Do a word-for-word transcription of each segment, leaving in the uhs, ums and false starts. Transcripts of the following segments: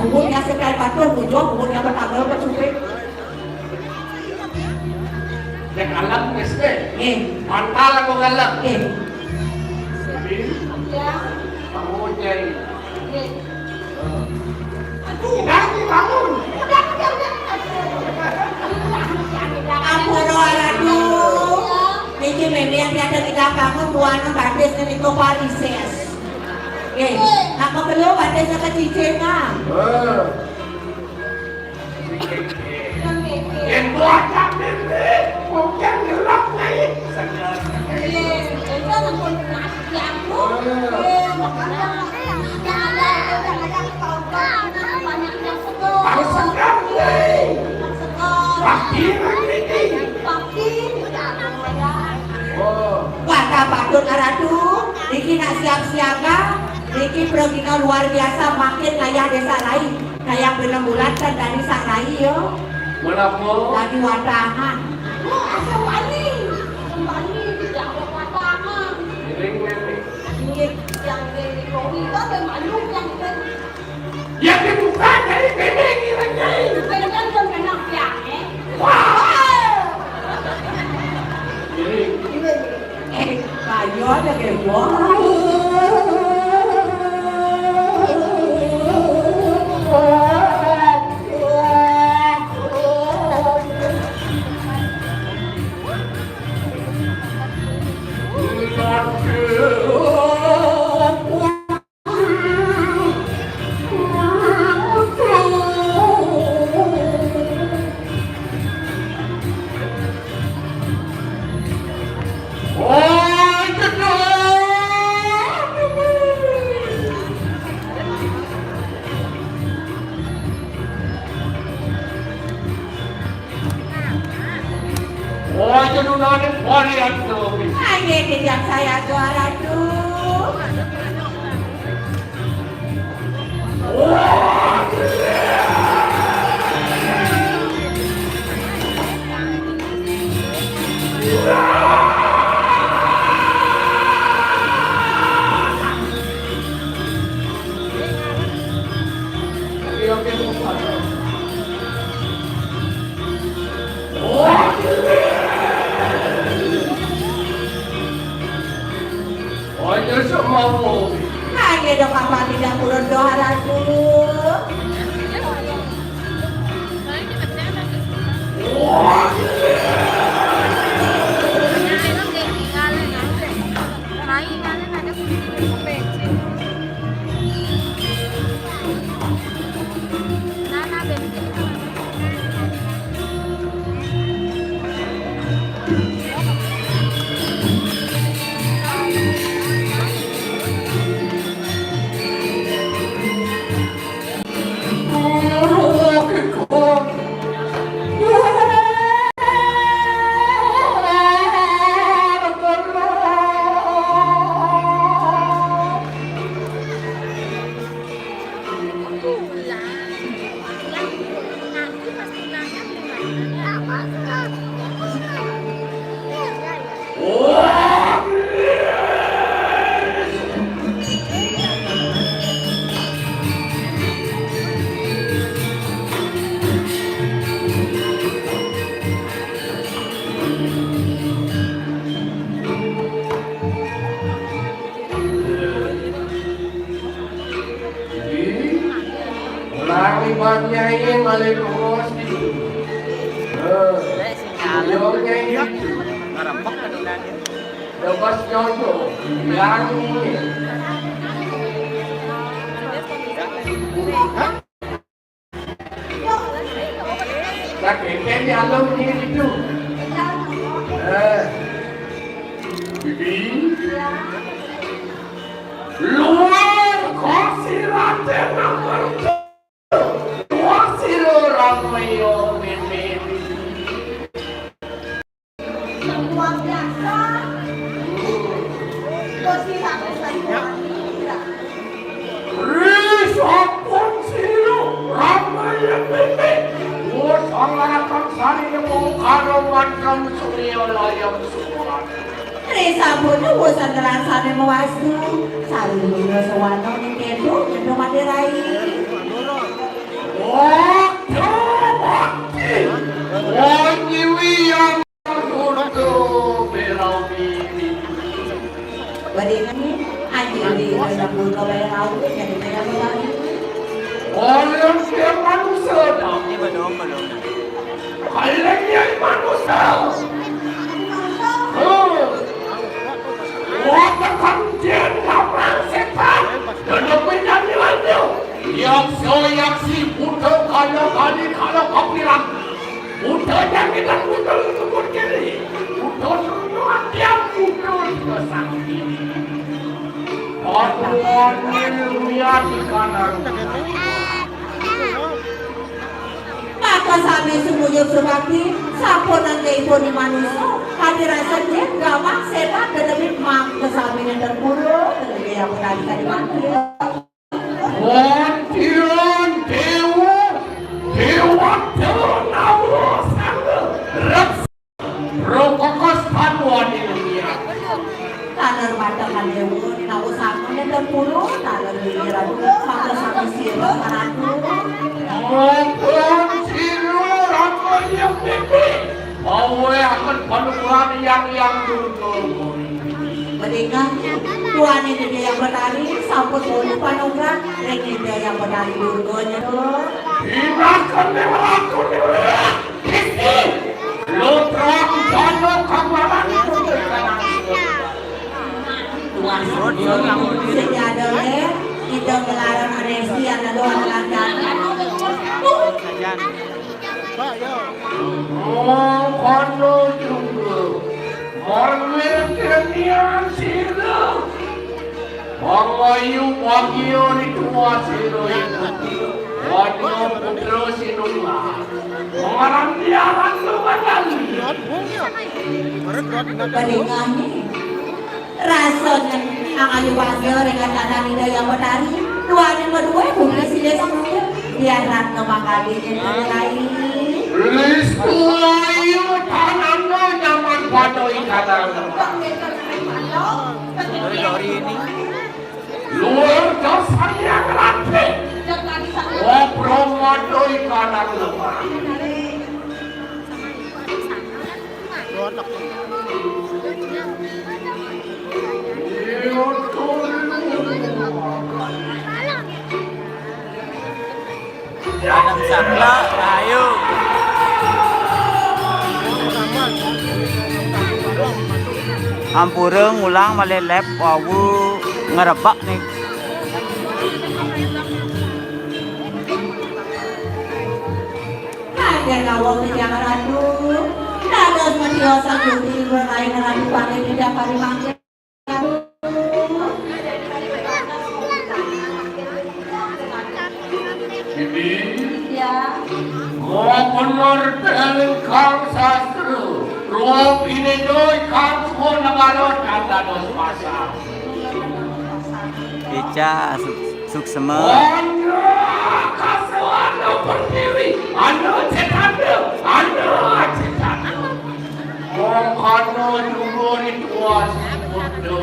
Bubur nya sekai patuh, bujur, bubur nya pertama, pacuping. Nek alam, wis, eh. Eh. Mantal aku ngalam. Eh. Jadi, ya. Bangun, Nyai. Eh. Aduh. Udah, Nyai, bangun. Udah, udah, udah. Ampun, Ratu. Niki mémé yang tiada kita bangun, buana batis niki Parises. Eh, nak perlu batis ke cicing, ah. Eh. Yang buat tak ini, bukan gelap, Nyai. Segar. Iya, itu ampun nasi aku. Eh. Eh, makanya, ya, ada, ada, ada, ada, banyak yang segar. Harus segar, Nyai. Segar. Pasti nanti. Pasti, ya, ada. Oh. Wah, tak patut, Ratu. Niki nak siap siaga. Niki pragina luar biasa, makin kaya desa lain. Kaya benang bulan kan dari sang rai yo. Menapa? Lagi watangan. Oh, asam bali. Asam bali, tidak ada watangan. Miring, miring. Miring, yang di kopi itu ada malu yang itu. Yang dibuka dari bebek ini, Nyai. Bebek kan kena piang, eh. Wah. Miring. Miring. Eh, kayu ada gembok. Oh, itu nunane varian tuh. Ayo, tidak saya juara tuh. Ayo, semua. Ayo dong, apa tidak turun doa dulu? Ih, orang libatnya ini malah terus gitu. Eh, yo, Nyai. Lepas nyontoh, yang ini. Nah, keke di alun ini gitu. Eh. Bibi. Luar kursi Raden nomor dua, sira Ramayo Mimit. Luar biasa. Kursi Raden Saiwani. Ri sampun sira Ramayo Mimit. Wus angarakan sari nemu karo mantan surya layang suwan. Ri sampun wusan ngrangsane mawastu. Sarungguna sawana ning kedo, kedo mati rai. Kalengnya manusia. Heh. Wah, tekan jin, gampang setan. Duduk menjadi lanjut. Yakso yaksi, buta kala kali kala kapiran. Buta jangan buta lutut kiri. Buta semua tiap buta kesakti. Aduh, aduh, lihat di kanan. Maka sami sumuyup subakti, sampun nangke ipun manusa, kadi rasa jin, gampang setan, tetapi maka sami nenten pura, tetapi yang berani kadi mati. Wonten dewa, dewata, nawa, sangga, reksa, rokokas, panuan ini. Taler mata kadewa, nawa sangga nenten pura, taler lingir, aduh, maka sami sira, ratu. Maupun sira, ratu yang pipi. Awe akan panugrahan yang yang dulu. Mendingan, tuan ini dia yang bertari, sampun boleh panugrahan, ini dia yang bertari dulu, nyedo. Inakan dewa ratu dewa. Pipi. Lo terang jano kabaran. Tuan, sing ada le, kita melarang Resi, ada doa lancar. Mangkono juga. Marwil kenian sira. Pangayu wagya ritual sira. Wadya putra sinunggal. Pengarang tiaran lumayan. Peningani. Rasa nyeneng ayu bangga ring kanan Ida Hyang Betari. Duaning madue bumi silih semuanya. Biar ratna mangkadi nyeneng rai. Ristu ayu tanana nyaman pada ikatan. Luar jasa yang rapi. Wapro mada ikatan lemah. Kadang saklek, ayo. Ampura ngulang malih lep wau ngrebak nih. Kagén nawang titiang ratu, dados matiosan Gusti Ibu Rain Ratu Pangeran Ida Parimanggih. Bibi, ya. Mau bener ingkang sastra, rupa inido ingkang suwun negara dan dados pasar. Ica, suk-, suksema. Ana kasoana pertiwi, ana cetanda, ana cetanda. Mangkana juga ritual Buddha.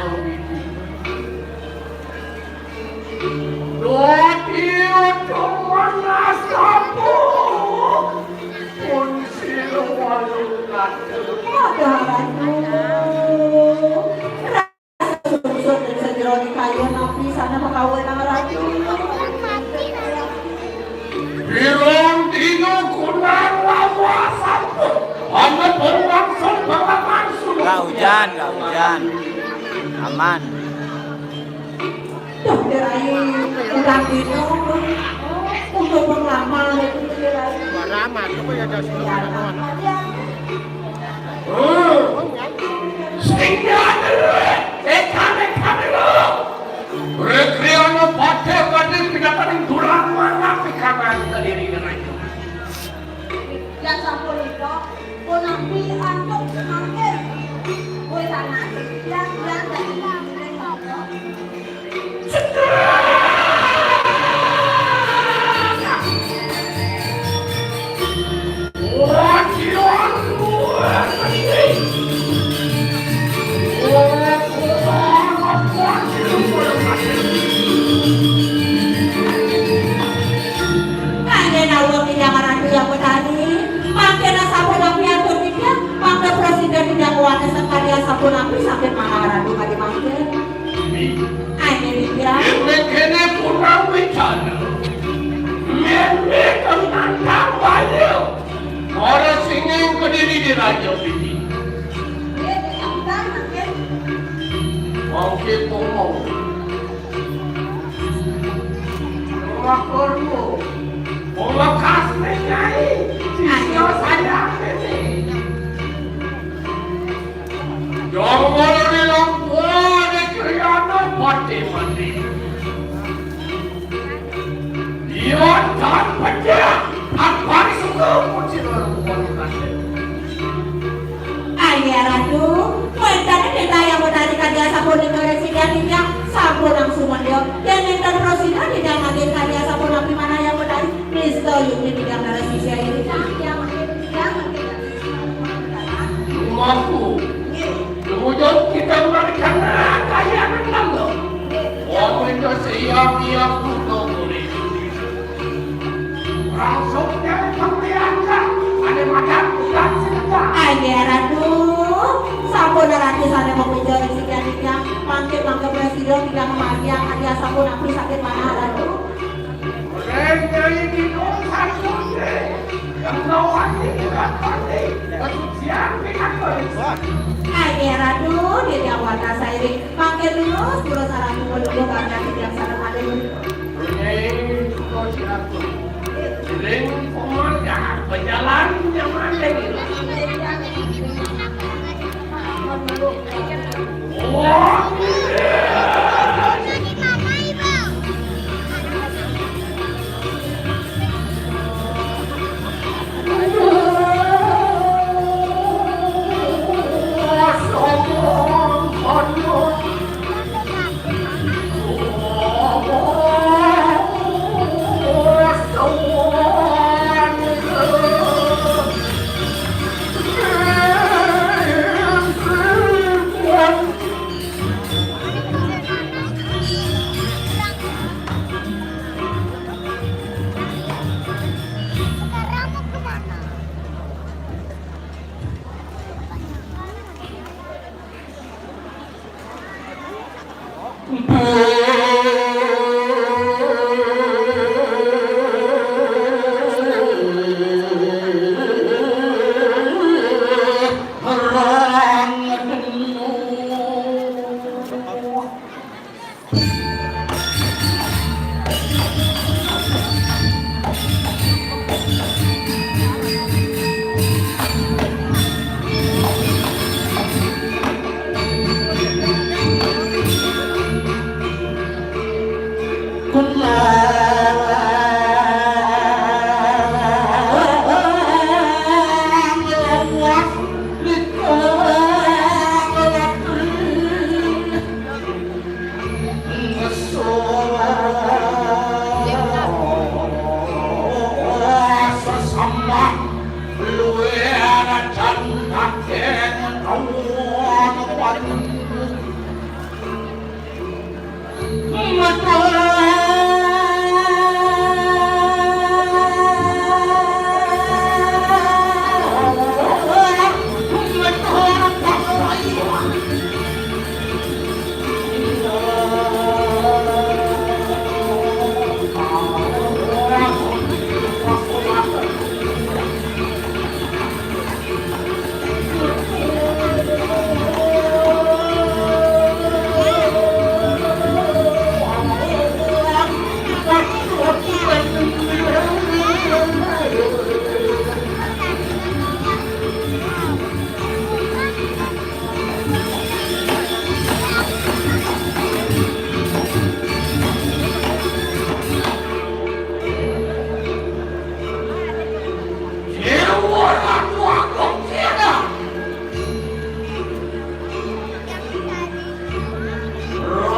Dadi utuh manas apa? Pun sira walungan. Padahal Sungsut ing sajeroning kayun api sana pakawenan ratu. Pirang dina kunang lawas sampun. Ana berlangsung berlangsung. Nggak hujan, nggak hujan. Aman. Duh, Rai, udah gitu. Untuk pengalaman itu, Rai. Waraman, apa ya, das? Ya, ya. Sing nyadar, eh, kami, kami lo. Rekriana patih kadhe pinakaning durang manah pikangan kediri ngerayu. Yan sapunika, punapi antuk semangkir. Kowe tanah, yan, yan, yan. Kangge nawuh titiang Ratu Yang Betari, mangke sampun api atur titiang, mangke prasida titiang wates sekalian sampun api sakit manah Ratu kadi mangke. Ayo, Widya. Ini kene punawi jana. Mene kang nantang banyu. Raja Bidi. Mangke pomong. Rumah kormo. Rumah kasne nyai. Sisya saya ini. Jangan dilakukan kriana mati-mati. Dia tan pecah, tan paling suka pun sila rukun kasih. Ayah Ratu, wénten titah yang betari karya sampun dikoreksi dia tiga, sampun langsung mendio, dan enten prosina tidak lagi karya sampun napi mana yang betari, nista yukti tiga darah sisya ini, yang Rumahku. Kemudian kita memberikan kaya anak tangga. Orang itu siap-siap untuk murid. Langsung dari pemilihan, ada macam bukan sebentar. Ayah Ratu, sampun ratu sana mau bicara sekian tiga, mangke mangke presiden tidak memanggil, ada sampun aku sakit mana Ratu. Orang nyai minum satu teh, yang lawan tidak mandi, kesucian tidak beres. Ayah Ratu, dia jawab saya ini, mangke terus, terus Ratu menunggu karena tidak sana ada. Ring, kau si Ratu. Ring, pemandangan, pejalan, nyaman, deh.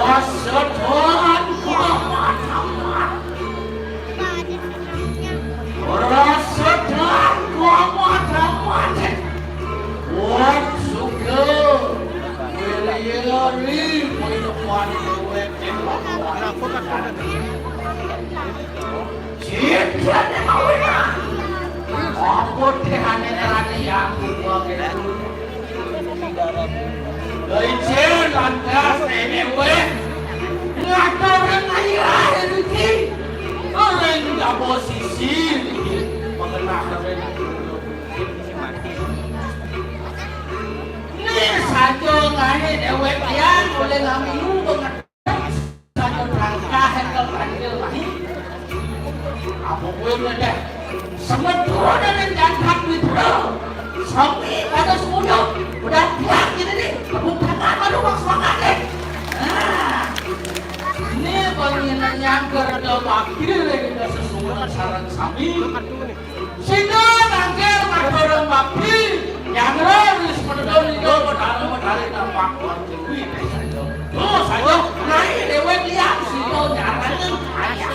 Rasakan kuamat amat. Rasakan kuamat amat. Kuat suka. Beliari penemuan duit. Cipta ni mawina. Ampun deh, ane ngerani ya, ampun, gua kira dulu. Licin, lantas, nenek, weh. Ngatur dengan air, Riki. Orang nggak posisi, Riki. Mengenal, Riki. Saja ngaé déwék lian, olih ngamilu banget. Saja langkah énggal panggil mahi. Apa kuwi ngedék? Semeton dan jantak Witra. Sami pada semuanya. Udah tiap gini nih. Tepuk tangan baru Mas Makan deh. Nah, ini penginanya kerja bakti lagi kita sesuai saran sami. Sehingga nangkir maturun bakti yang harus menedon itu bertaruh menarik dan waktu. Tuh saja naik dewe diam situ nyarangin ayah.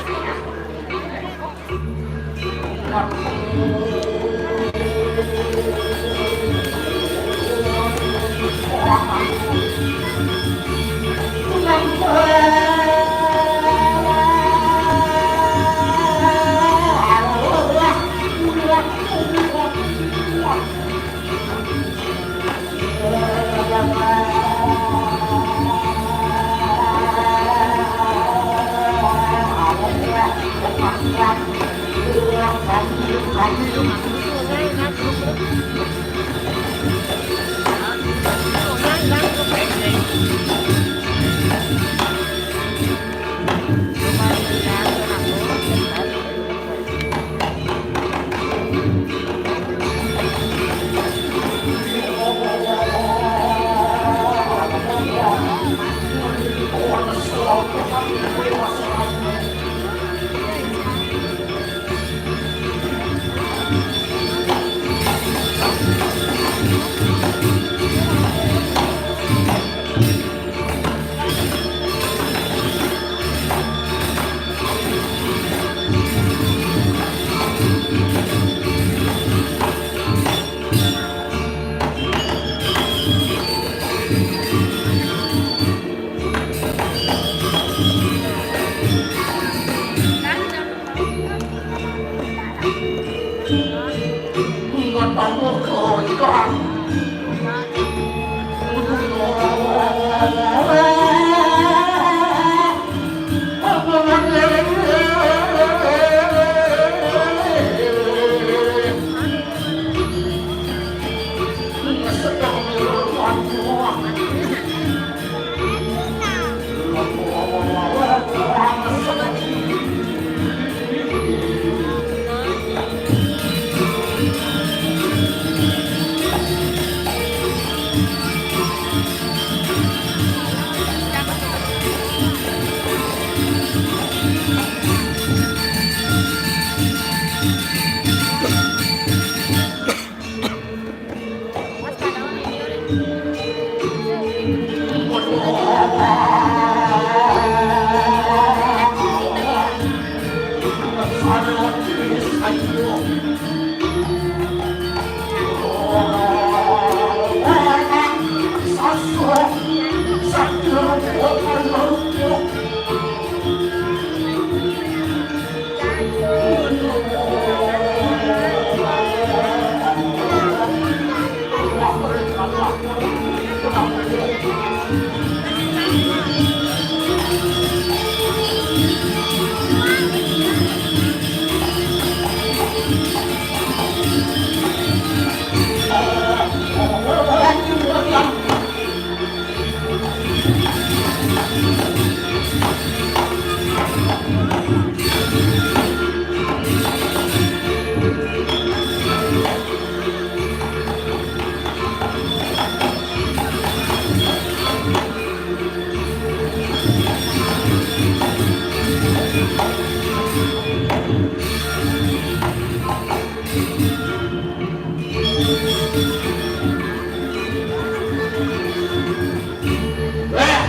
Wah,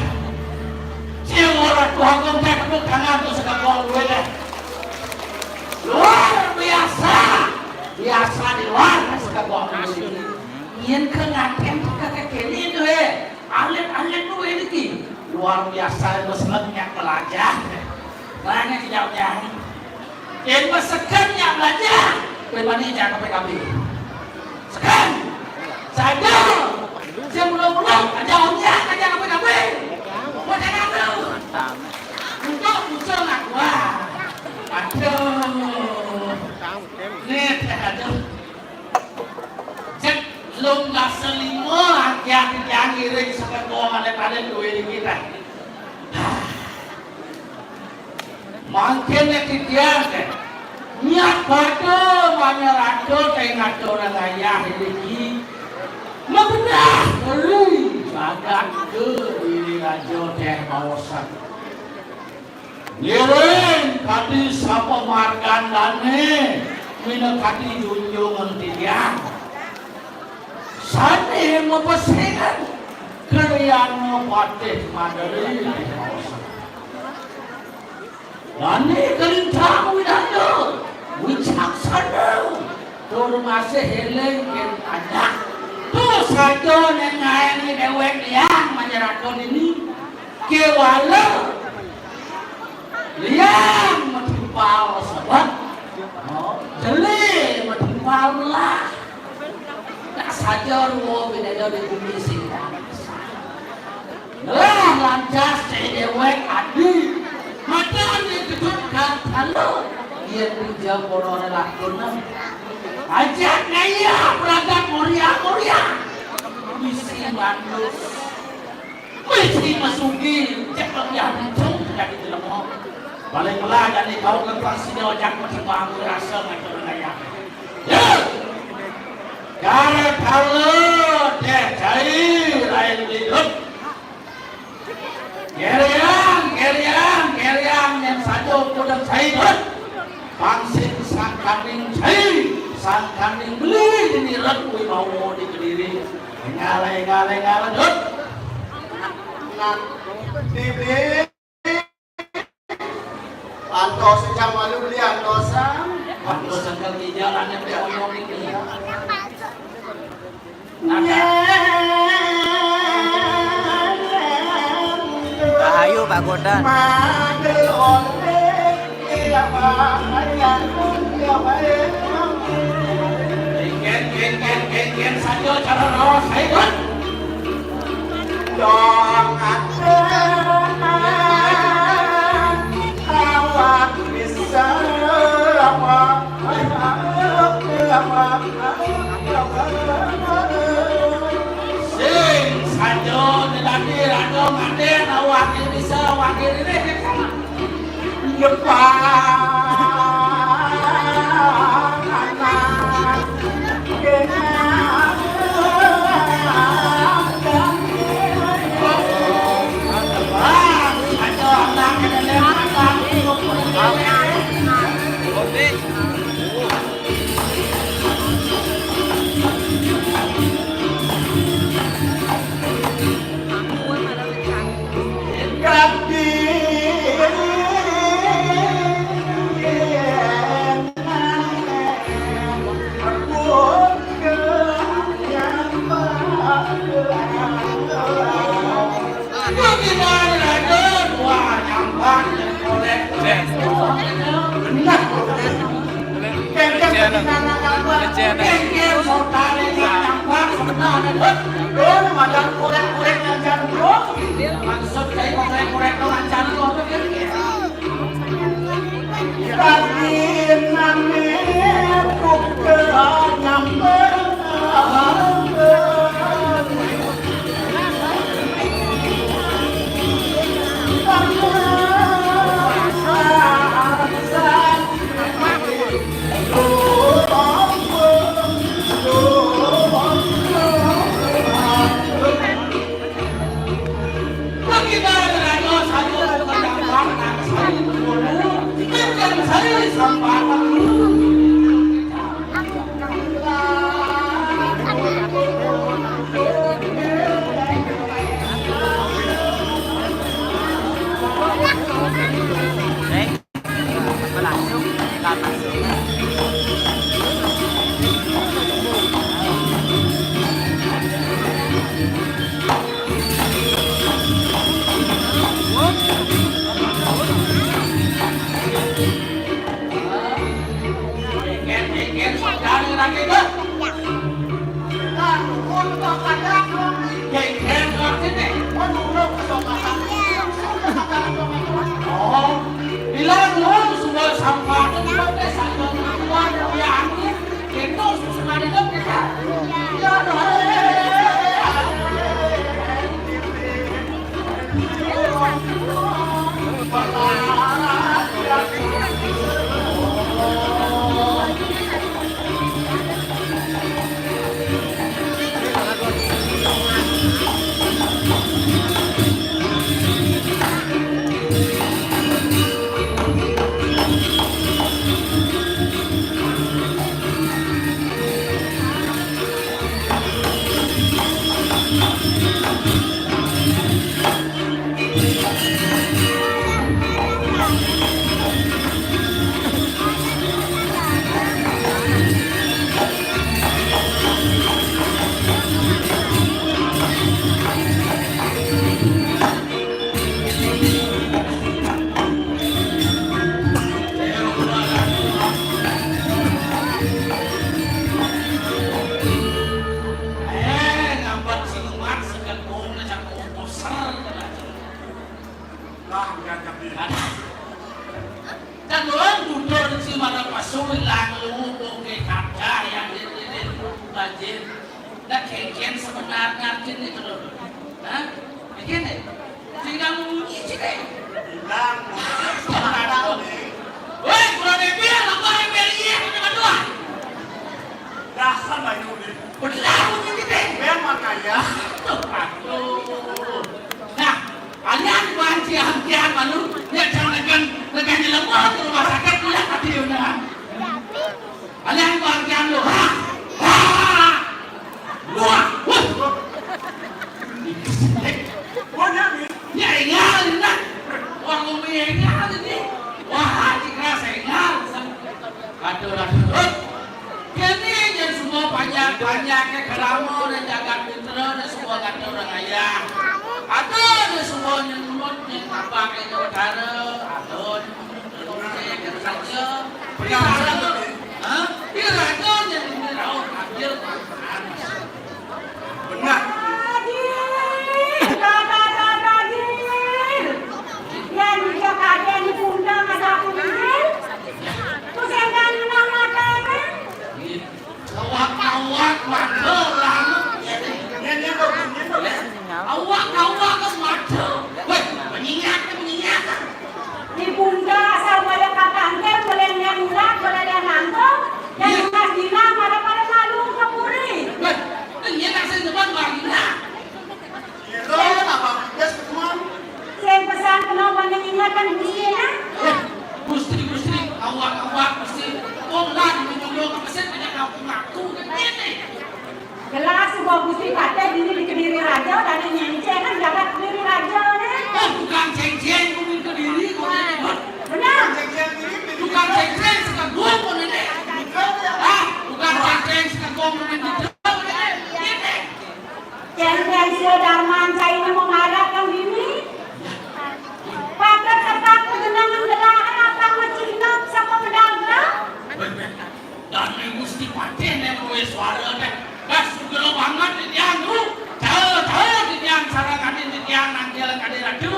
sing ora kuanggung téh tepuk tangan tuh sekagong gue deh. Luar biasa. Biasa di luar sekagong gue. Yen ke nganten ke kene tuh, eh. Alit-alit tuh ini ki. Luar biasa, bos, nyak belajar. Mana jawabnya? Yen meseken nyak belajar, kowe mani jak P K B. Seken. Sadar. Sing belum-belum aja omnya aja P K B. Buat anak lu. Untuk muncul anak gua. Aduh. Nih, aduh. Cek lomba selimo aja titiang ngiring sakéto alit-alit duwé niki téh. Mangkin titiang téh nyak pada manyerahkeun téh ngatur ngayah niki. Mabenah deui jagat ké diri raja téh baosan. Ngiring kadi sapamargandané, minakadi junjungan titiang. Sané mapesengan, Kriana Patih Madé. Dané kalintang widana, wicaksana, tur masih éling kén anak. Tuh saja néngaéné déwék liang manyerahkeun ini. Kéwala liang matimpal sebet, oh, jelé matimpal melah. Tak saja ruwa bidadari bumi sing melah lancas cai déwék adi. Matan dikejutkan kalu yén dija poroné lakuna. Ajak ngayah beragam muriah-muriah. Bisi manus. Mesti masuki cek lebih hancur dari jelema. Paling melah dari kau ke sini ojak mesti paham rasa macam gaya. Ya. Gara kala téh cai lain hidup. Geriang, geriang, geriang yang satu kuda cai hidup. Pangsit sangkaning cai, sangkaning beli di nirat wibawa di Kediri. Ngale, ngale, ngale, dut. Nah, di beli. Antos jam malu beli antosan. Antosan kami jalan yang dia omong ini. Rahayu, Pak Gordon. Gén, gén, gén, gén, gén, saja cara raos, ayo, Bun. Dong ada awak bisa lama. Sing saja nyedaki raga ngadén awak bisa wakil ini. Depan anak. Tang lu boke kaca yang didin bajin. Nah, kengken sebenarnya gini gitu loh. Hah? Gini. Sehingga munyi sih deh. Bilang, sebenarnya nih. Woi, kurang debil, apa yang beri iya, kita berdua. Dasar banyu nih. Benar, munyi sih deh. Memang kaya. Tuh, aduh. Nah, kalian buat si Hamdian malu, ya jangan dengan dengan jelema ke rumah sakit, lihat hati dia udah. Alian bagian lu, ha? Ha! Wah, wah. Wah, ya, ya, ya. Wah, ngomong ya, ya, ini. Wah, hati keras, ya. Aduh, aduh. Kene yen semua panjang-panjang ke keramo dan jagat mitra dan semua kata orang ayah. Aduh, dan semua yang mulut yang tambah ke utara. Aduh, Awak-awak, waduh, lalu. Awak-awak, waduh. Weh, mengingat, mengingat. Di bunda asal baya katangkir, boleh niat ulat, boleh niat nangkep, dan Iya. Mas Dina pada-pada malu ke puri. Weh, ini nak saya depan Bang Dina. Kira apa? Yes, teman. Sing pesan kena banyak ingatan Gusti, ya? Eh, Gusti, Gusti, awak-awak, Gusti. Wong lah di ujung ke mesin banyak ngaku-ngaku. Ini. Jelas, sebuah Gusti Patih dini di Kediri Raja, dari nyenceng kan jagat Kediri Raja, nih. Oh, bukan ceng-ceng, kuwi Kediri, kuwi. Benar. Bukan ceng-ceng, sekagum, kuwi. Ah, bukan ceng-ceng, sekagum, kuwi. Ini. Ceng-ceng, sia Darman, cai ini mau marah kan dini. Pakai kertas, pejenangan, gelahan, apa, mecinok, sama pedagang. Dan Gusti Patih nek duwe suara teh. Gas gelo banget titiang tu. Cahe-cahe titiang sareng ade titiang nangkil ade ratu.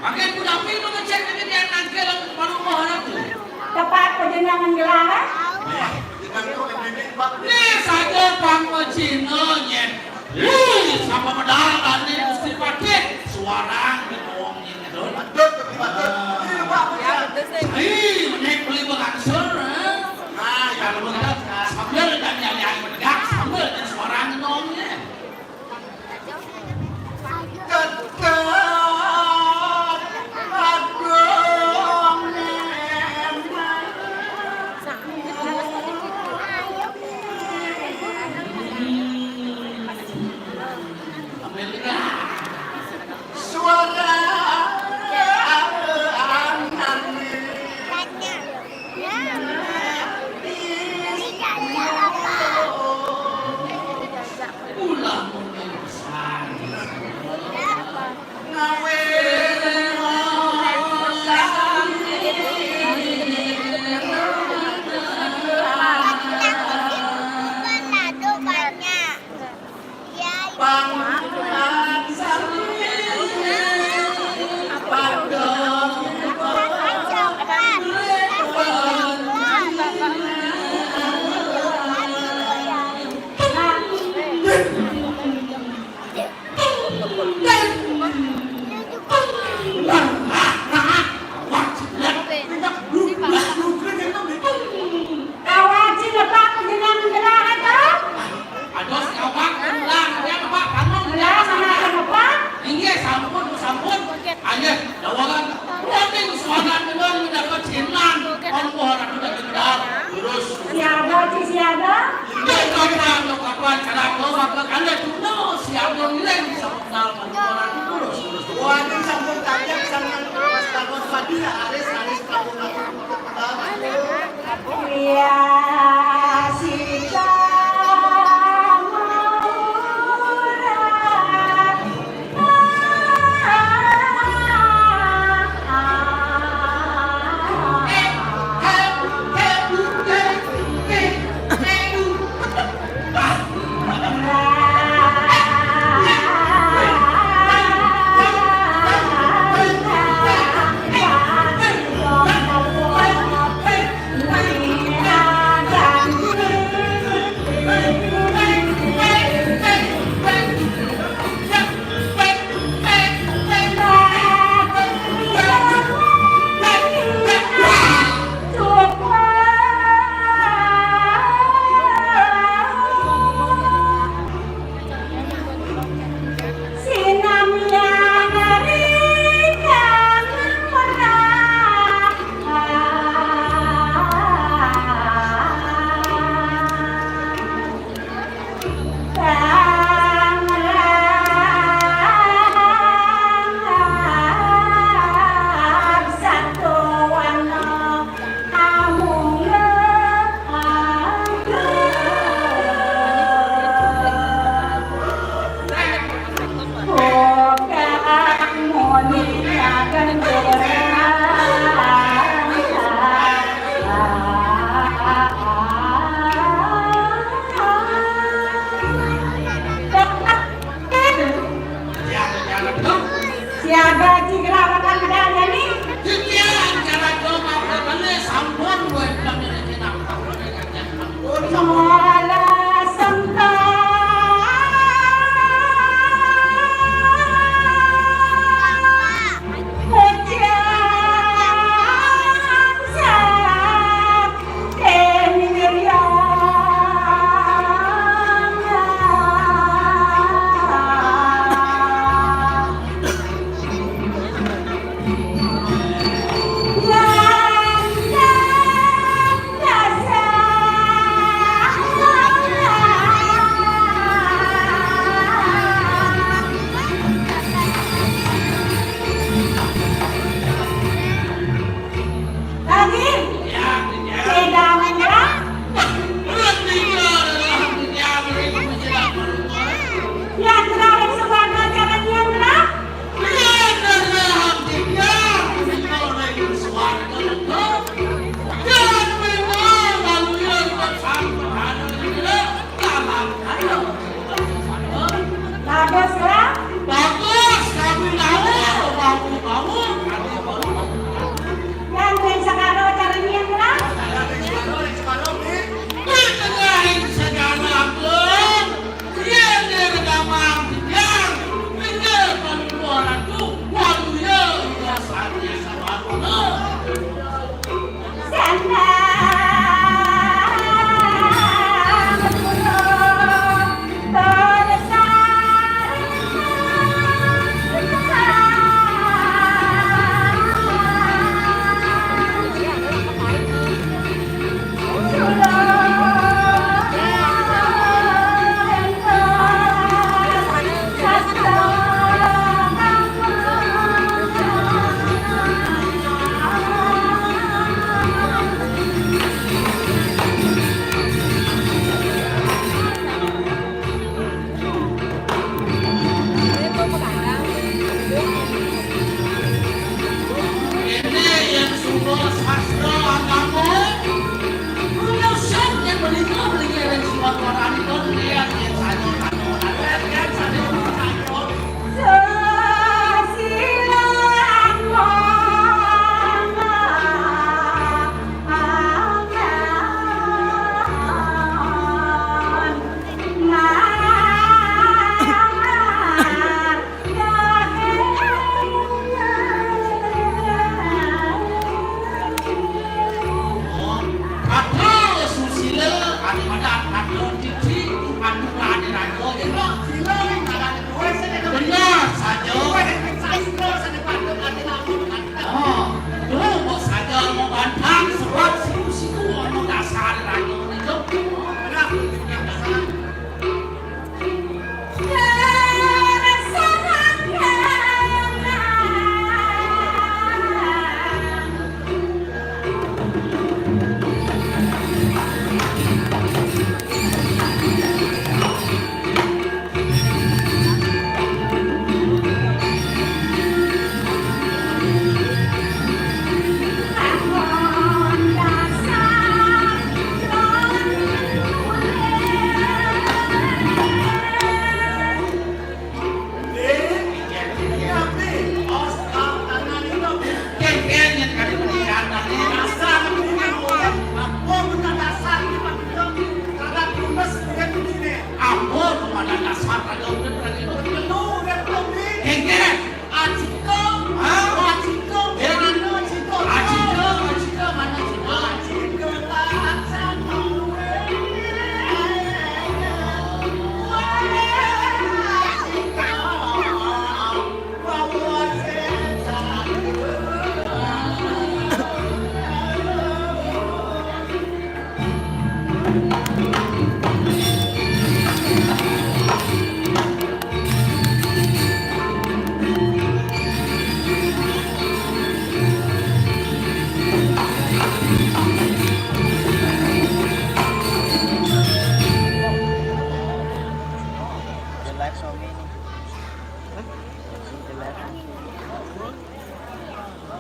Mangke kudapi mengecek titiang nangkil baru moh ratu. Tepat pejenengan gelaran. Nih saja pang Cina nyen. Ih, sama medal ane Gusti Patih. Suarang di wong Betul, betul, betul. Ini lupa aku ya. Ih, menek beli berangsur, eh. Nah, ya, betul. Sambil dan yang yang menegak, sambil dan suara ngenongnya. Tetap agung memang. Suara anak. Ulah mungkin besar. Ngawe. Banyak. Awak sing lepak jenengan gelah to? Ados ngawak ulah, ya, Pak, bangun, ya, sama, Pak. Inggih, sampun, sampun. Ayo, dawangan. Waning suara dengan mendapat sinan. Monggo, ratu dan gendal. Terus. Siaga, ci siaga. Itu kapan, kapan, kapan, kapan, kapan, kapan, siaga, ngiring, sampun, sampun, terus, terus. Waning sampun tajak, sampun, Mas Tarwan, Fadila, Aris, Aris, Prabu, Prabu.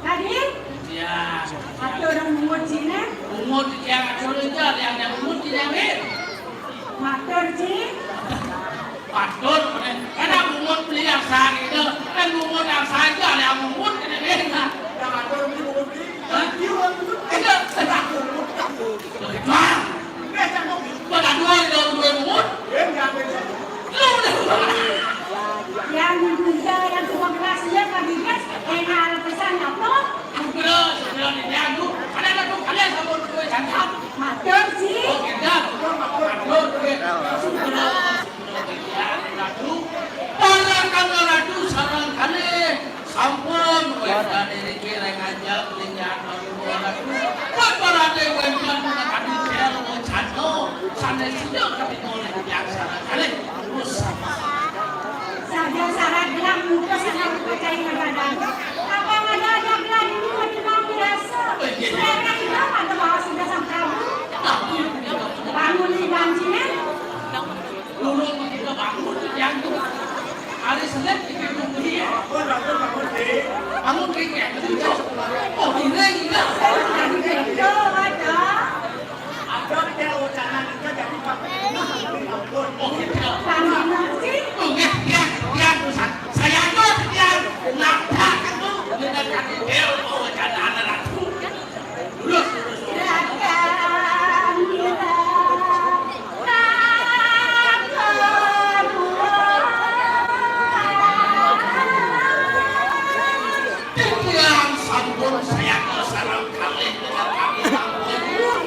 Tadi? Iya. Ada orang mungut sini. Mungut, iya, ada orang aja yang, yang mungut, iya, Win. Matur, Ci. Matur, kan aku mungut beli yang sehari itu. Kan mungut yang saja, yang mungut, ini, Win. Yang ada orang mungut, Ci. Hah? Iya, orang mungut. Iya, orang mungut. Bang, eh, kamu, kok tak dua, kalau dua mungut? Iya, nggak ada. Lu udah. Yang diduga, yang tukang kerasnya, Pak Digas, eh, ngarep pesan apa? Segera, segera dijago. Ada, ada tuh, kalian sama orang tua cakap. Matur, Ci. Oh, kita. Matur, matur. Segera, segera dijago. Ratu. Para kang ratu sareng kalih. Sampun, wénten niki reng ajeng linggih ratu. Babarane wénten menawi kadi wacana sané sida katingal ing tiyang sareng kalih. Terus. Saja syarat gelang muka sangat percaya badan. Apa yang ada, ada gelang ini mau dibawa biasa. Selera hidup atau bawa sudah sang Prabu? Aku yang punya. Bangun di bancina. Loro mengko bangun, yang tuh. Hari Senin kita tunggu dia. Bangun, bangun, bangun, Dik. Bangun, Dik, ya. Betul, Cok. Oh, ini, ini. Ada, ada wacana kita jadi Pak. Bangun, Cok. Oh, gitu. Bangun, Cok. Oh, ya, ya, ya, Tuhan. Saya tuh, ya, nabrak itu. Benar kan, Dik? Oh, wacana anak aku. Titiang sampun saya sareng kalih dengan kami sampun.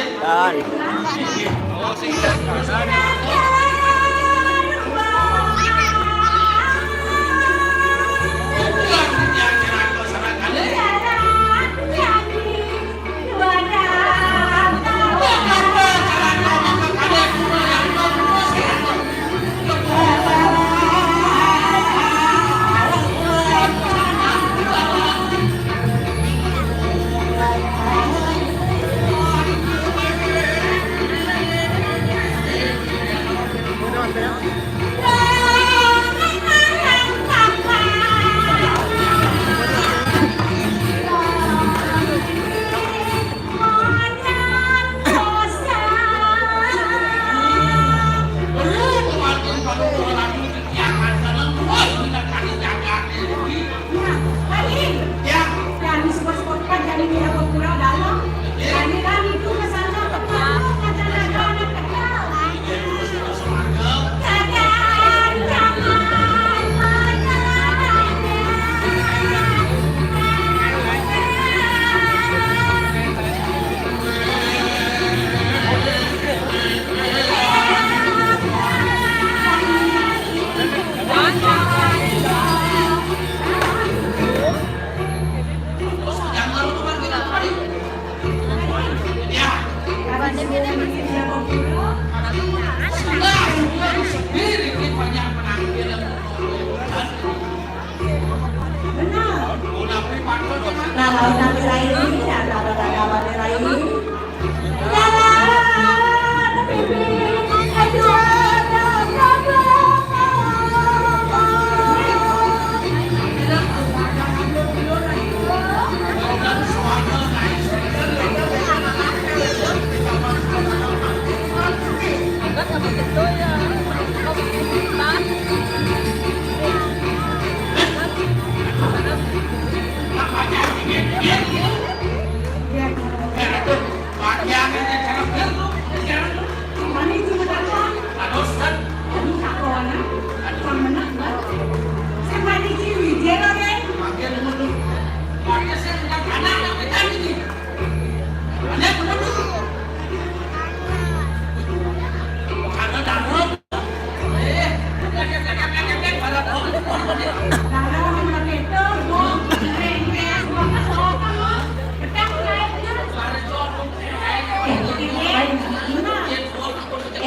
Dan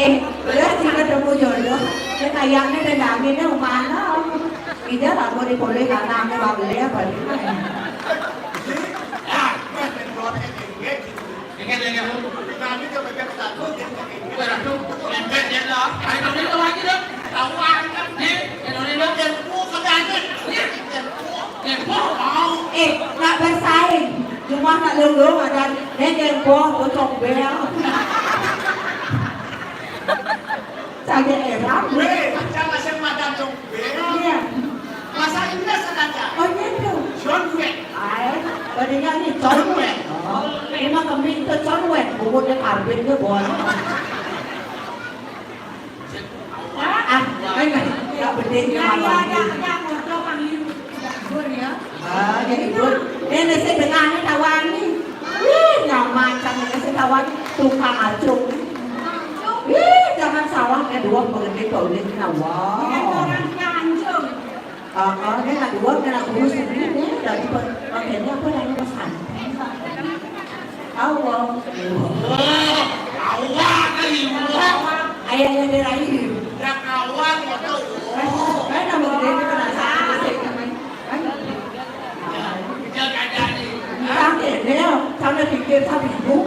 Eh, terus jika ketemu jodoh, ya kayaknya ada angin ya, mana? Ida lah mau dipulih karena angin balik apa? Ingat, ingat, Bu. Kami ke bagian satu, dia pakai. Udah, Ratu. Lempet dia dah. Ayo, Ratu, lagi dah. Tahu angkat nih. Yang ini dah. Yang bu, kagak ada. Yang bu. Yang bu, mau. Eh, nak bersaing. Cuma nak lulung ada. Dia yang bu, bocok bel. Saya heran. Weh, jangan saya makan dong. Iya. Bahasa Inggris ada. Oh, gitu. John Wayne. Ay, tadinya ni John Wayne. Oh, ini mah kambing tu John Wayne. Bubur dia karbin dia buat. Ah, ay, ay, ya, bedeng dia malam ni. Ah, jadi dur. Ini saya dengar ni tawar ni. Wih, yang macam ini saya tawar ni. Tukang acung. Wih, jangan salah, eh, dua pengetik kau ni, wah. Orang Tanjung. Ah, ah, dia nak dua, dia nak kurus sendiri, dia dah lupa. Makanya apa lagi pesan? Allah. Allah, Allah, Allah. Ayahnya dia lagi. Dah kawan, kata, oh. Kan nama dia, dia penasaran. Kan? Dia kata ni. Kan dia, dia, kalau fikir satu ibu,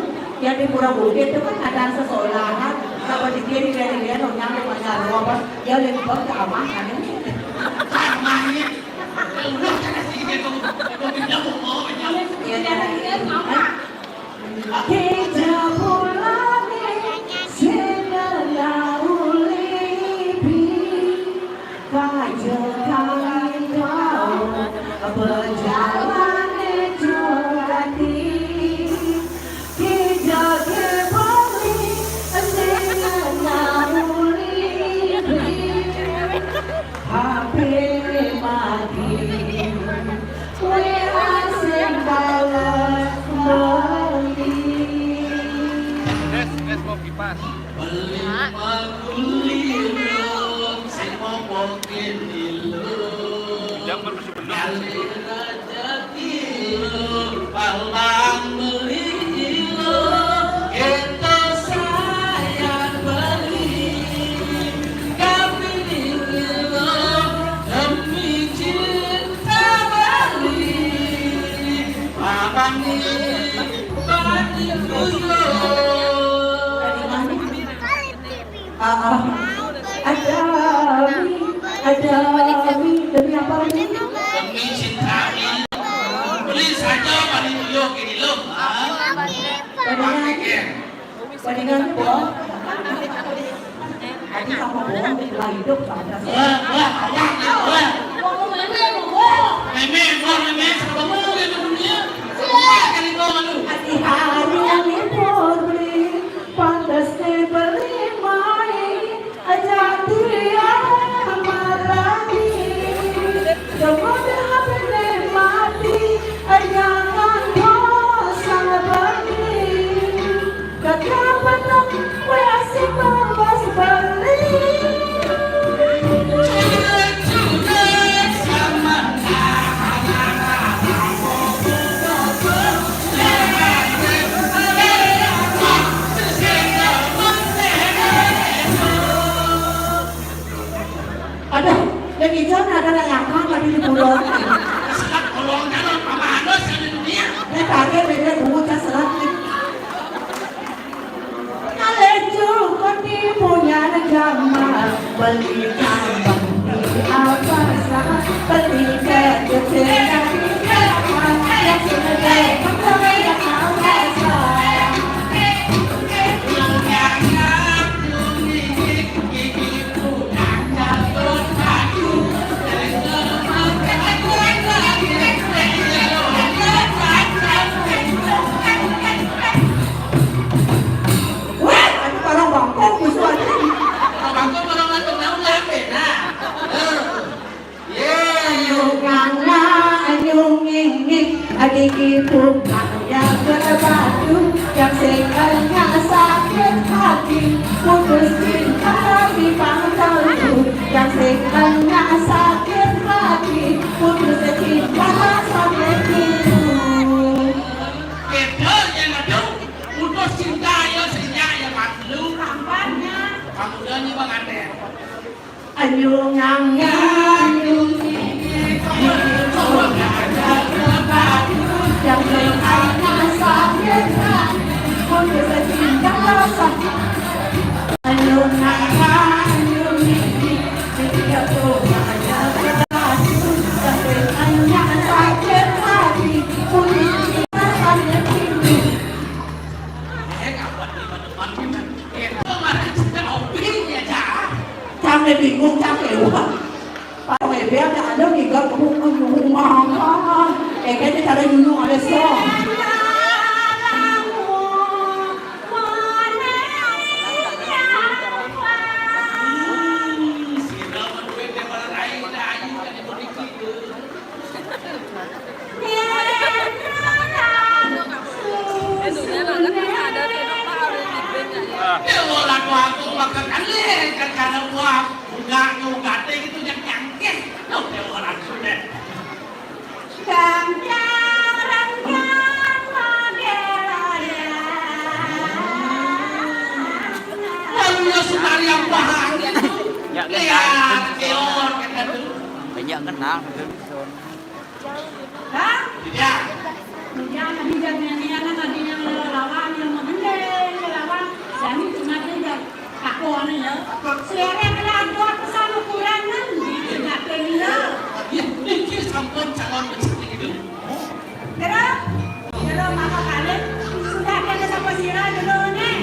yang di Pura Bukit tu kan ada sesekolahan. Kalau fikir dia, dia, dia, orang yang macam apa, dia lebih baik ke abang, kan? Sama ni. Kita pulangin sing ora ulipi, kaja kali tau berjalan jati. Kita kembali sing ora ulipi. Hape mati, kowe asing bales bali. Guys, mau kipas. Beli makulilung, sing mau pokil ilung. Jangan masih benar. Palang beli ilo, kita saya beli. Kami ilo, demi cinta beli. Palang ini bagi kuyo. Ah, ah. Ada mi, ada mi. Demi apa mi? Demi cinta ini. Beli saja balik yo gini lo. Palingan, palingan bohong. Aku sama bohong, lah hidup sama. Wah, wah, wah, wah. Ngomong meme, ngomong. Meme, ngomong meme, sama ngomong di dunia. Wah, kali ngomong lu. Hati-hati yang libur beli. Pantas diberi mai, ajak dia marani. Kemudian menikmati, jangan bosan beli. Kata penuh, wasi bebas beli. Aduh, yang hijau ada yang ngakak lagi di pulau. Sekat kolongnya lo, apa anu sih di dunia? Ini kaget, beda dulu, saya serat nih. Kalau cukup di punya negara, beli tambah di apa sah, beli kecil dari apa, yang sudah berkembang apa sah. Wah, aduh, orang bangkok, musuh aja. Orang bangkok, orang ngantuk, nah, ulah, nah. Eh. Ye, ayo nganga, ayo ngingik, adik ibu kaya berbatu, yang segalnya sakit hati, putus cinta di pangkalku, yang segalnya sakit hati, putus cinta sampai dulu. Beda ya, aduh, putus cinta ya, sejak ya, Pak. Lu kampanye. Kamu udah nih, Bang Aten. Ayo nganga, ayo nganga, yang bertanya sakit hati, putus cinta rasa. Ayo nganga, ayo nganga, setiap doa ada berlaku, yang bertanya sakit hati, putus cinta sampai dulu. Cang le bingung, cang le wah. Parang ebe ada, ada ngigal kamu, aduh, mama. Eh, kayaknya cara nyunyung ada song. Dewa laku aku makan kali, kan karena gua enggak nyungkate gitu, yang nyangkeh. Tuh, dewa langsung deh. Ganteng renggang model ada. Lalu ya, Sutari, apa hal itu? Ya, lihat, kenal. Teor, kata tuh. Banyak kenal. Hah? Tidak. Tidak, tadi jadinya kan tadi yang lelawan, yang mengendeng, lelawan. Jadi cuma dia. Aku anu ya. Selera kena dua pesan ukuran kan. Tidak ada dia. Ya, ini sampun calon bersih gitu. Terus, terus maka kalian sudah ada sama sira dulu nih.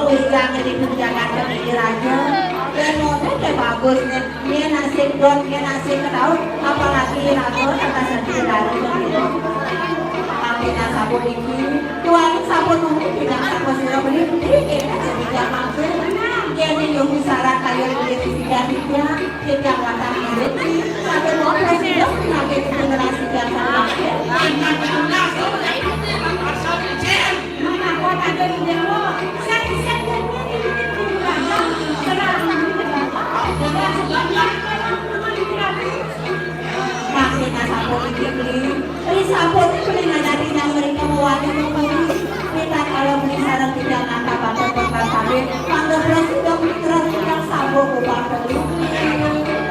Ujang di tunjangan pendidik raja. Dan momen teh bagus nih. Dia nasib don, dia nasib ketaut, apalagi raga kata sedih lalu begitu. Tapi nak sabun iki, tuan sabun nunggu tidak sabun sirah beli, beli kita jadi jam mampir. Dia nih nunggu syarat kayu beli tiga tiga, tiga batang rezeki, sampai mau presiden penyakit generasi dasar mampir. Maksudnya sapu iki beli, beli sapu iki beli nang dari nang mereka mewali membeli. Kita kalau beli sarang tidak nangkap atau bakal sampai panggil presiden terus tidak sapu bukan beli.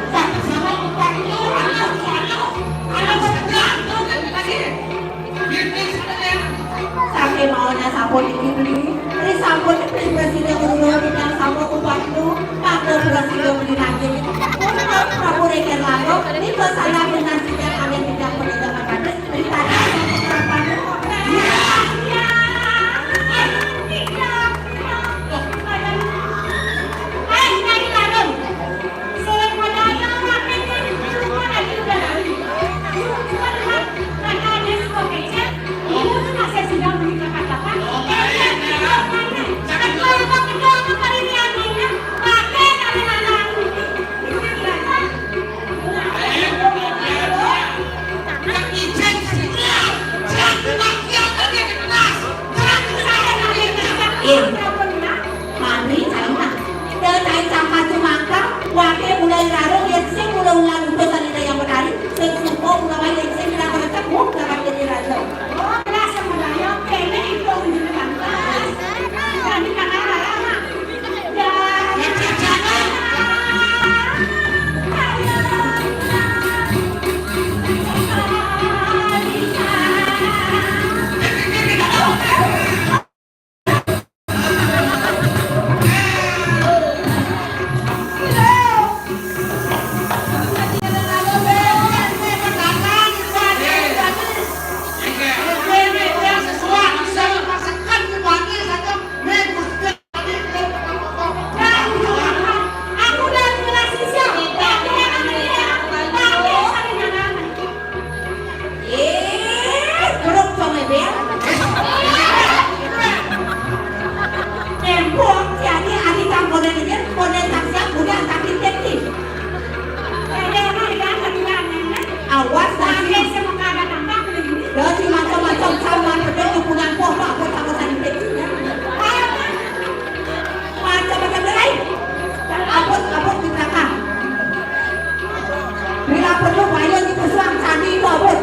Tapi sama kita ini anak anak anak sedang tuh kan tadi. Saking maunya sapu iki beli, beli sapu iki beli presiden guru bidang sapu kupat itu, kanggo presiden beli lagi. Untuk Prabu Reker Lango, itu saya dengan tidak kami tidak pendidikan bagus, beli tadi sapu kapan. Ya, ya, eh, tidak, tidak, tidak. Eh, Nyai Larung. Mari, ayo, nah. Teu cai cangkat cumangkang, wake mulai rarung, yén sing mula ulah nuntut tadi yang betari, sing suko mula bae, yén sing bilang recek, wong dapat jadi raja. Oh, berasa budaya, kene itu unjuk tangkas. Kami kakak lama. Ya. Ih, grup comebel. Tembok, si Ani, Ani, tang konen aja, konen tang siap, udah tang titik nih. Awas, tadi. Dari macam-macam sama pedang, punya poh, aku sama tadi titik. Macam-macam, lain. Abot, abot di belakang. Bila perlu, ayo dipesuang candi itu, abot.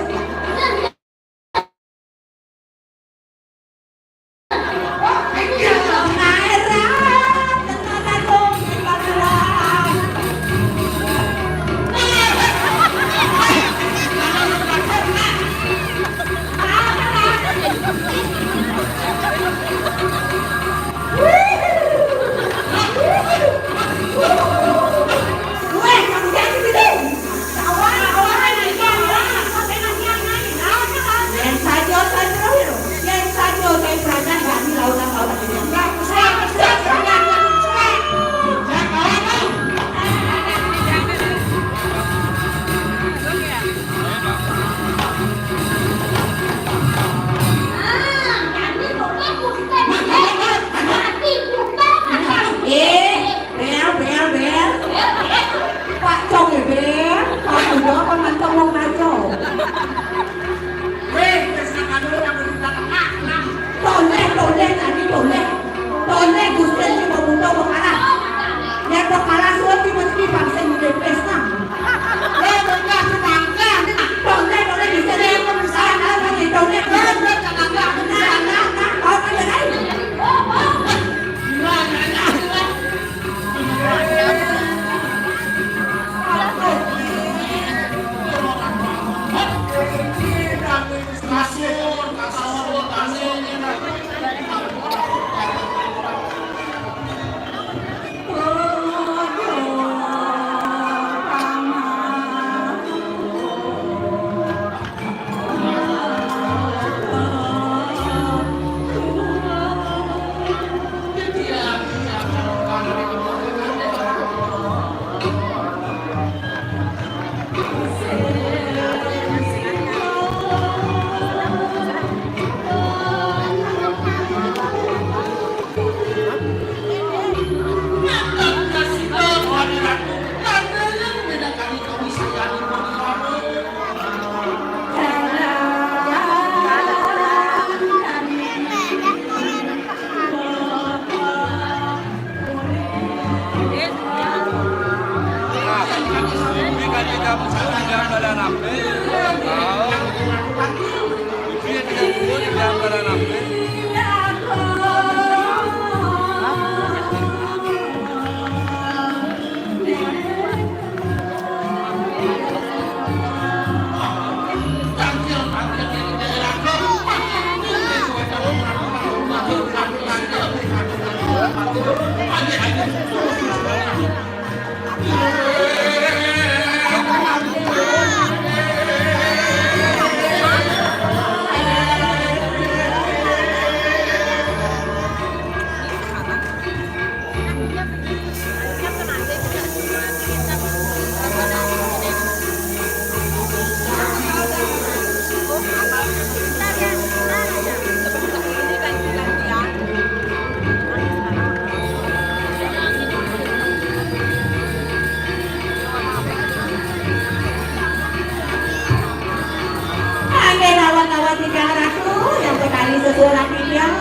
Kangge lawan-lawan tiang ratu, yang petani sesurat tiang.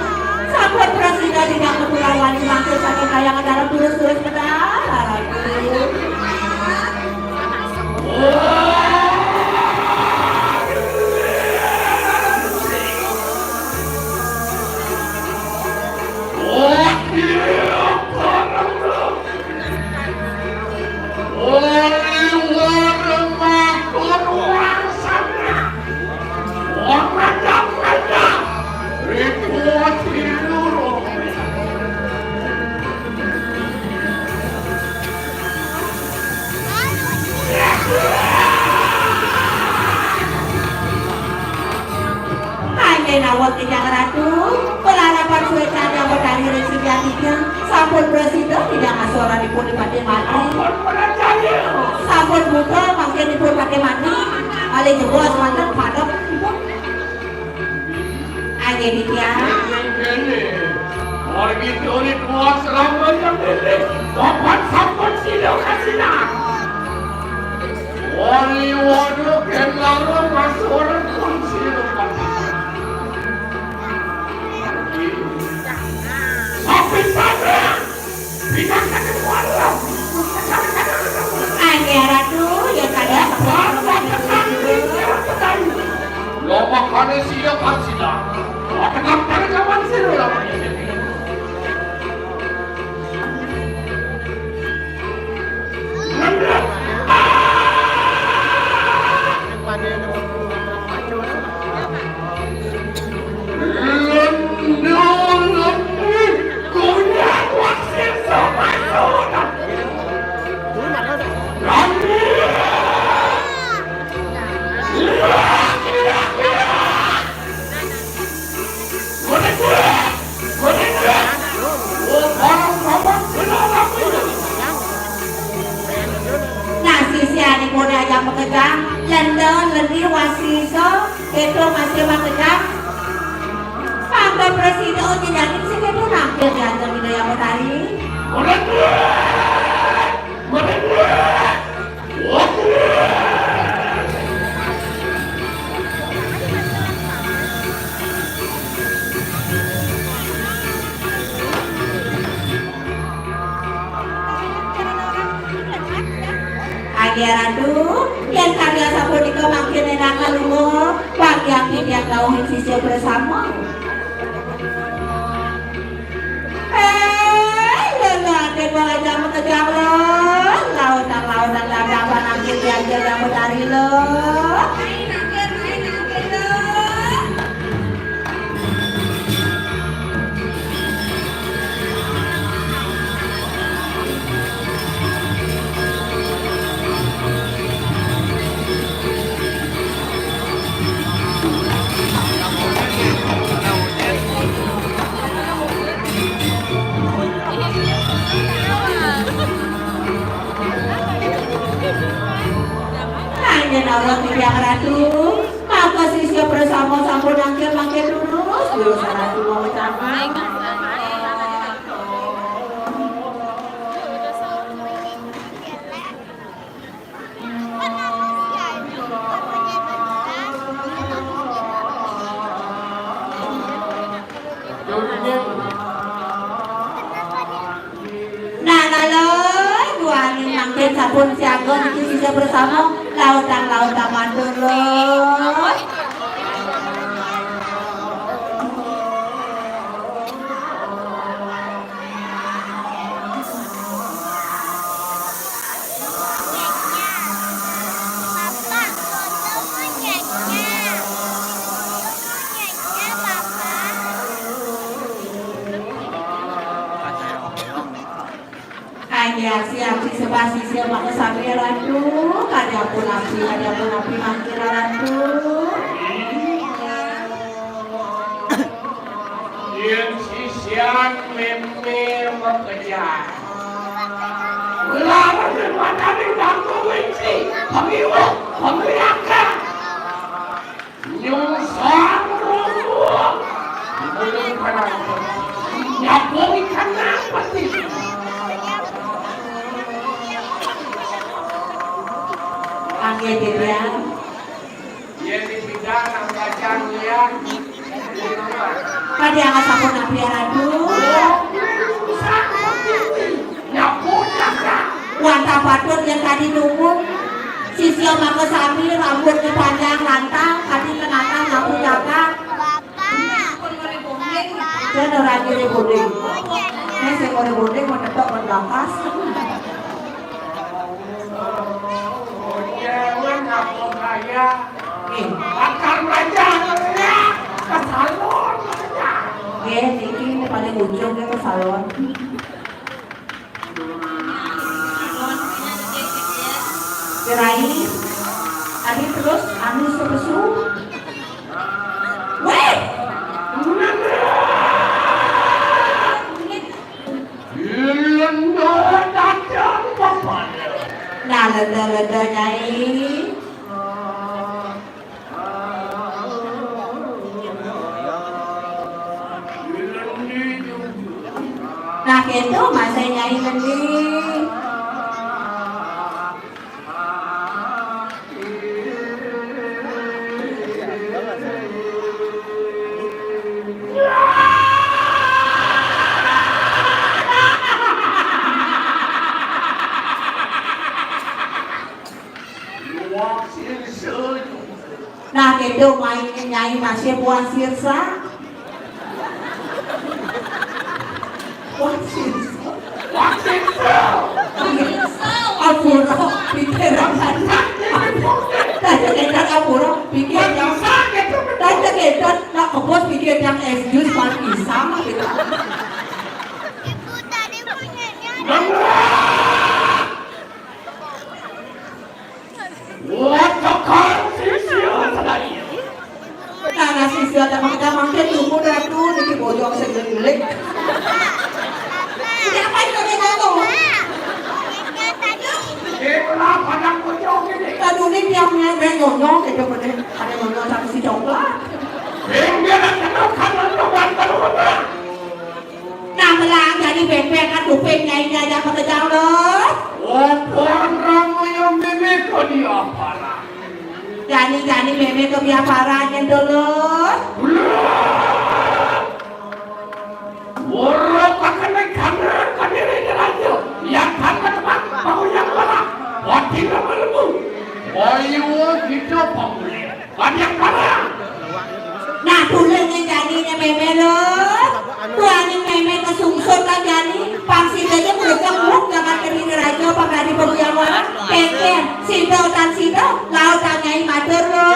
Sampun prasida tiang kepulauan mangke saking kayang antara terus-terus pedal, ratu. Kangge naweg tiang ratu, pelarapan suecan yang betari ring sida tiga, sampun prasida tiang asoranipun Dipati Mati. Sampun buta mangkin ipun Dipati Mati, malih jebos manten padep ipun. Kangge tiang. Margi turit muas rama yang leleh, papan sampun sida kasinah. Wali waduh kendara masoran pun sida kasinah. Sapi padang. Kangge ratu, ya kada. Lo makane siap kan sida. Tenang, tenang, jangan sida. Nah, sisianipun Ajah Makejang, Lenda, Lendi, Wasisa, Keto masih makejang. Pangga prasida nyidangin sing keto nampil di ajeng Ida Hyang Betari. Kangge ratu, yen karya sapunika mangkin enakang lunga, wangiang titiang dauhin sisya prasama. Eh, lho, lho, aden wong aja makejang, lho. Lautan-lautan dadaban angkil diajil yang betari, lho. Kangge naweg titiang ratu, maka sisya prasama sampun angkil mangke durus, durus ratu mau ucapan. Nah, nah, lho, duaning mangkin sampun siaga. Niki sisya bersama, lautang-lautang matur, lho. Kaya siap sisebah sisir maka sami ratu, kadiapun api, kadiapun api mangkira ratu. Yen sisian meme mekejar. Lawan matane kanggo winci, pengiwek, pengiyakan. Nyungsang rombong. Nyapuri kenang peti. Angge, Dek, ya. Yen dipindah nang kacang, ya. Pada angkat sampun api, ya, Ratu. Nyapuri kenang. Wantah patut yang tadi nunggu. Sisya maka sami rambutnya panjang lantang, tadi kenatang lampu jaga. Bapak. Bapak. Jangan orang kiri bodoh. Ini saya mau bodoh, mau tetok, mau lakas. Jangan aku kaya. Eh. Akar belajar. Ya. Ke salon. Ya. Nggih, niki paling ujung ke salon. Gerai, tadi terus anu sepesu. Weh! Nah, leda-leda, Nyai. Nah, gitu, masa Nyai mending. Nah, gitu, main Nyai masih buah sirsa. Wah, sirsa. Wah, sirsa. Apura, pikir. Tadi kita apura, pikir. Tadi kita, nak kebos pikir yang es jus, pan pisang, gitu. Ibu tadi punyanya. Wah, kakak sisya sadaya. Nah, sisya ada mangga mangga tunggu datu niki bojong sing ngelik. Ini apa itu, ini apa? Eh, kenapa padang bojong ini? Tadi ini tiap nyemek nyonyong, gitu, bener. Ada nyonyong satu si coklat. Pinggir, kenapa, kenapa, kenapa? Nah, melang jadi bebek kan kuping nyai nyai apa kejang lo? Opor ramo yang bebek ke diapara. Jani-jani meme ke biapara nyen dulu. Ora pakene kanan kadiri raja. Yang kata teman mau yang mana? Wati nama lemu. Ayo kita pamulih. Banyak barang. Nah, tulung ning jani ne meme lo. Tuaning meme kesungsut lah jani. Pangsit aja mereka muk zaman kediri raja pakadi pegiawan. Kengkeng, sido tan sido, laut tanyai matur lo.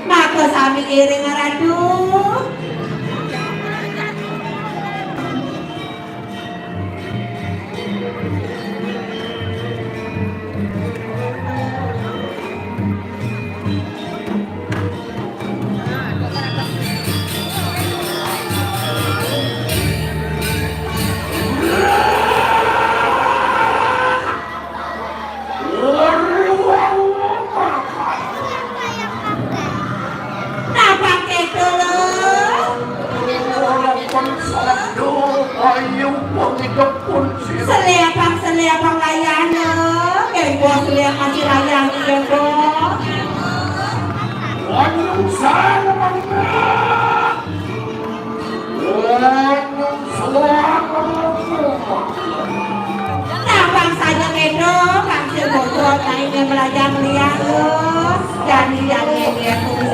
Maka sami iring, Ratu. Napa keto Bos lihat masih raya nih, ya, Bos. Waduh, saya memang. Nah, bangsa aja kedo, bangsa bocor, nah ini belajar lihat lo. Jadi, jadi, dia tuh.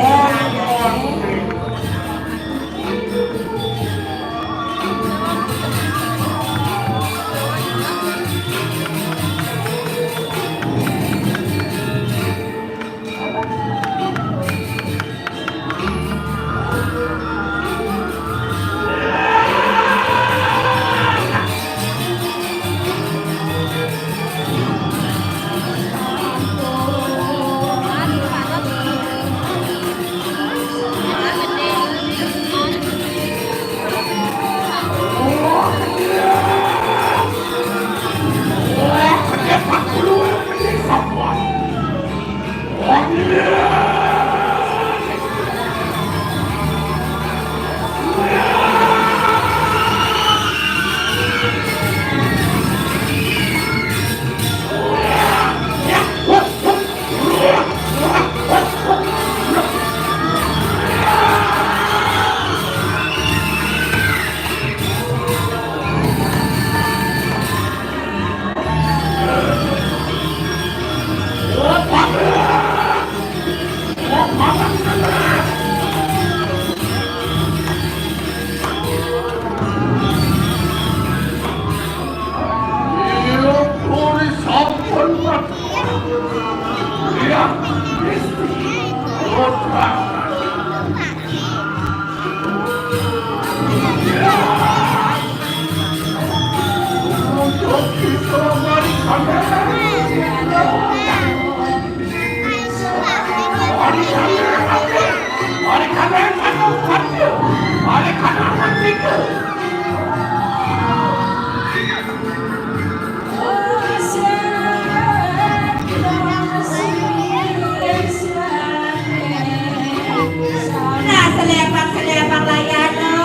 Nah, selempang-selempang layano,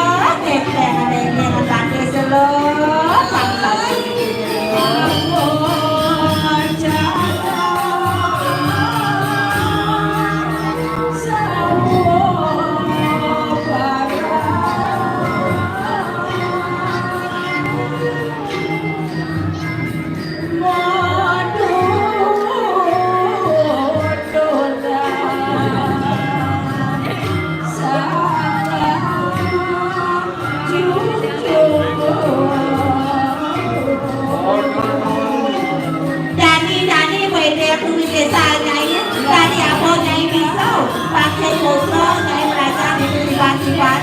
tepeng ada yang ngelatih selo, pangkal. Dani, Dani, wede aku di desa, Nyai. Dani, apa, Nyai, bisa? Pakai motor, Nyai, belajar di tiba-tiba.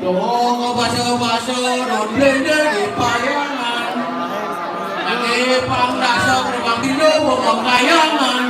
Dongo baso-baso, ron lende di payangan. Lagi pang daso, pang dino, pang kayangan.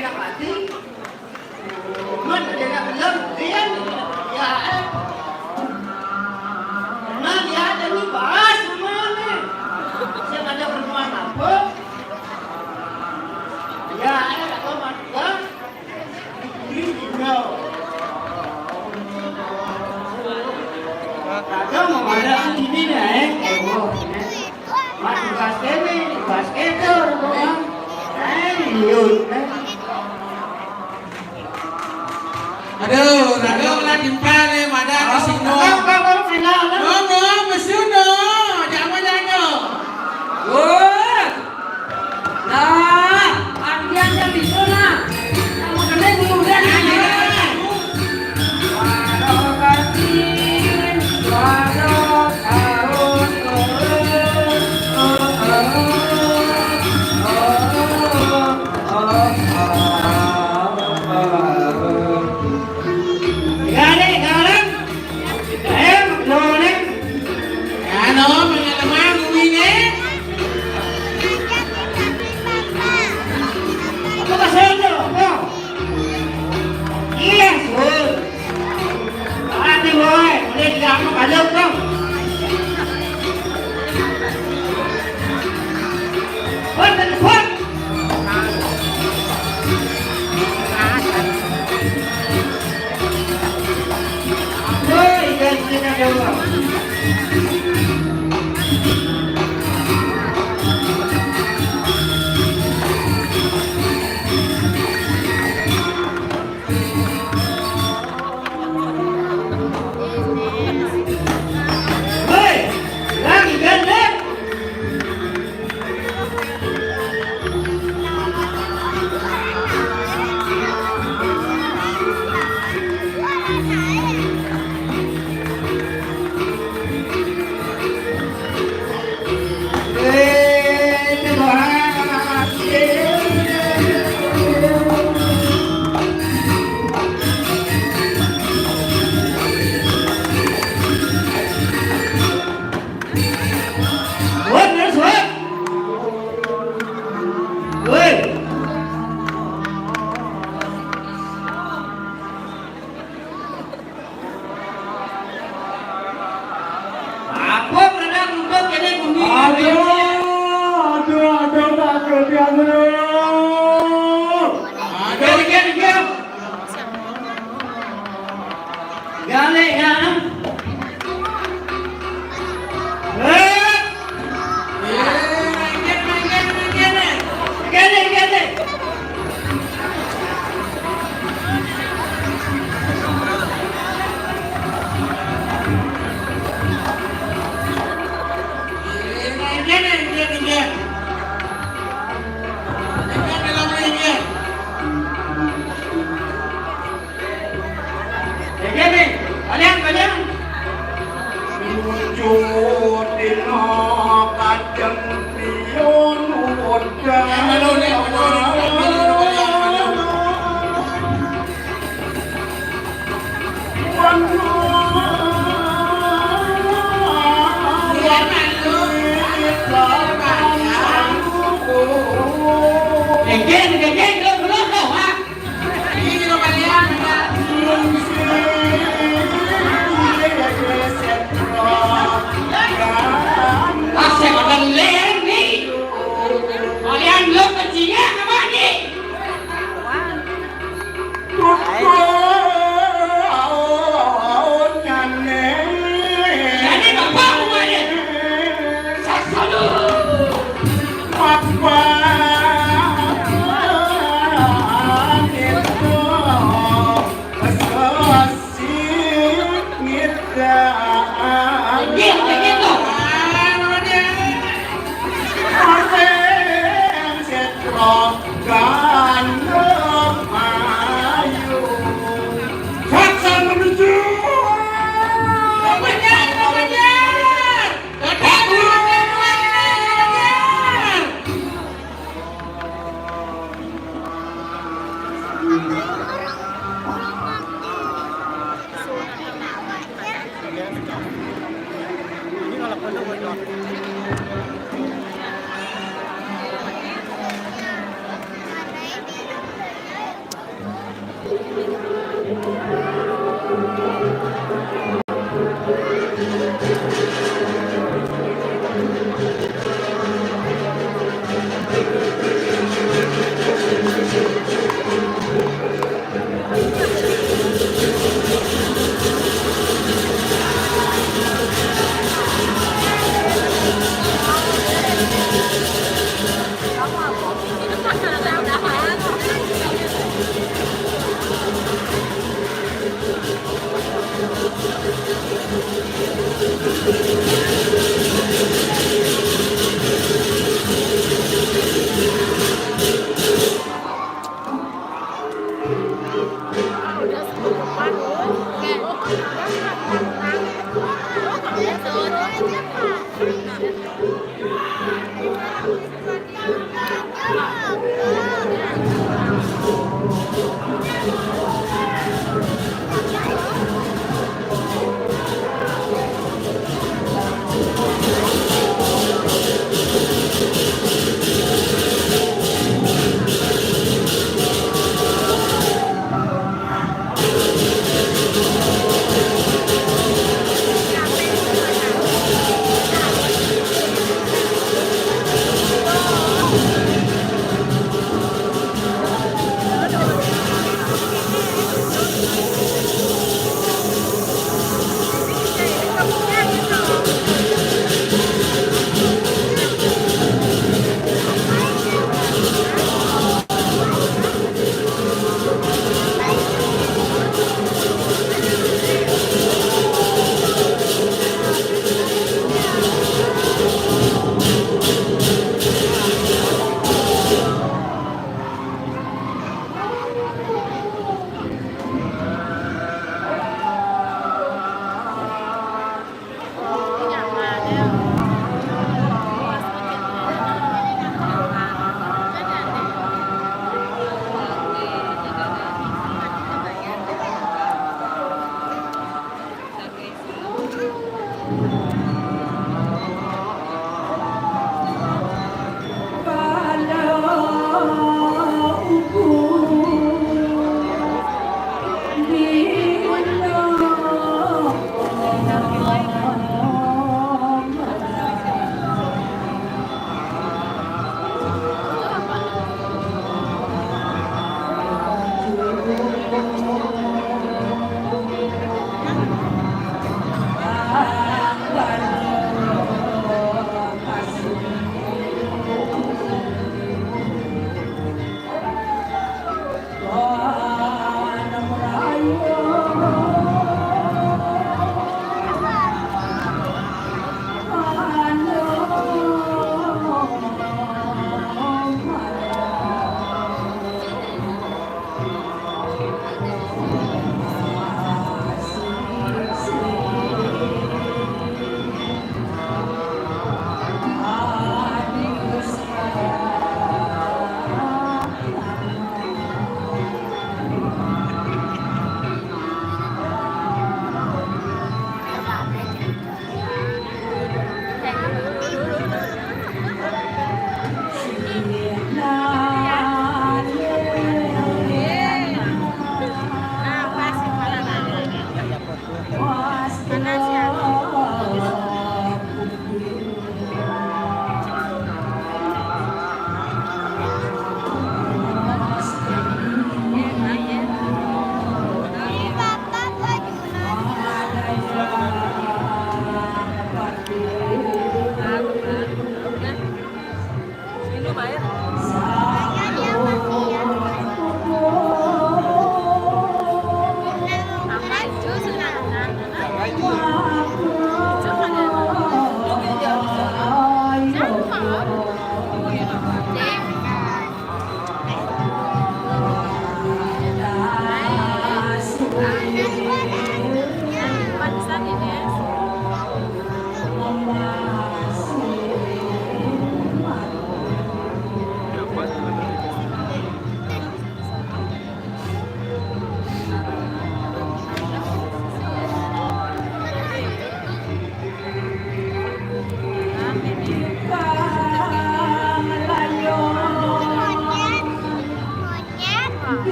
Nak mati. Mun ada nak belum, dia ni. Ya, eh. Nah, dia ada ni bahas semua ni. Siapa ada pertemuan apa? Ya, eh, tak tahu mati, ya. Ini tinggal. Tak tahu mau ada di sini dah, eh. Eh, oh, eh. Mat tugas kene, tugas keto, kok, ah. Eh, liur, eh. Aduh, aduh, lah timpal ni, madan di sini. Kau, kau, kau, final, lah. No, no, mesin, no. Jangan, jangan, no. Wah. Nah, ambian yang di sana. Sama kena dulu, dah, nah. Gale, galang. Em, lone. Ano, mga lamang, uwi na. Ano ba sa inyo? Ano? Yes, good. Ate mo, eh. Ulit lang ako, kalog ko. What the fuck? Hoy, guys, tingnan nyo. Hoy, lagi ganda. Apa pernah duduk kene bumi? Aduh, aduh, aduh, takut ya, aduh. Aduh, dikit, dikit. Gale ya. Eh.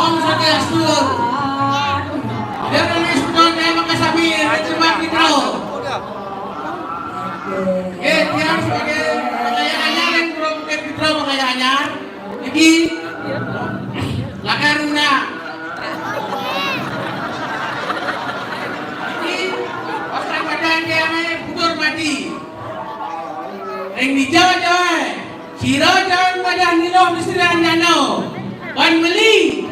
Om Swastiastu. Dia kami semua, saya makasami, terima kasih. Oke, tiang sebagai pangaya anyar, yang belum mungkin fitro pangaya anyar. Niki lakar undang. Niki pas badan dia, eh, putur mati. Ring dija, coy. Sira jan pada ngiluh di Sri Anjana. Ban meli.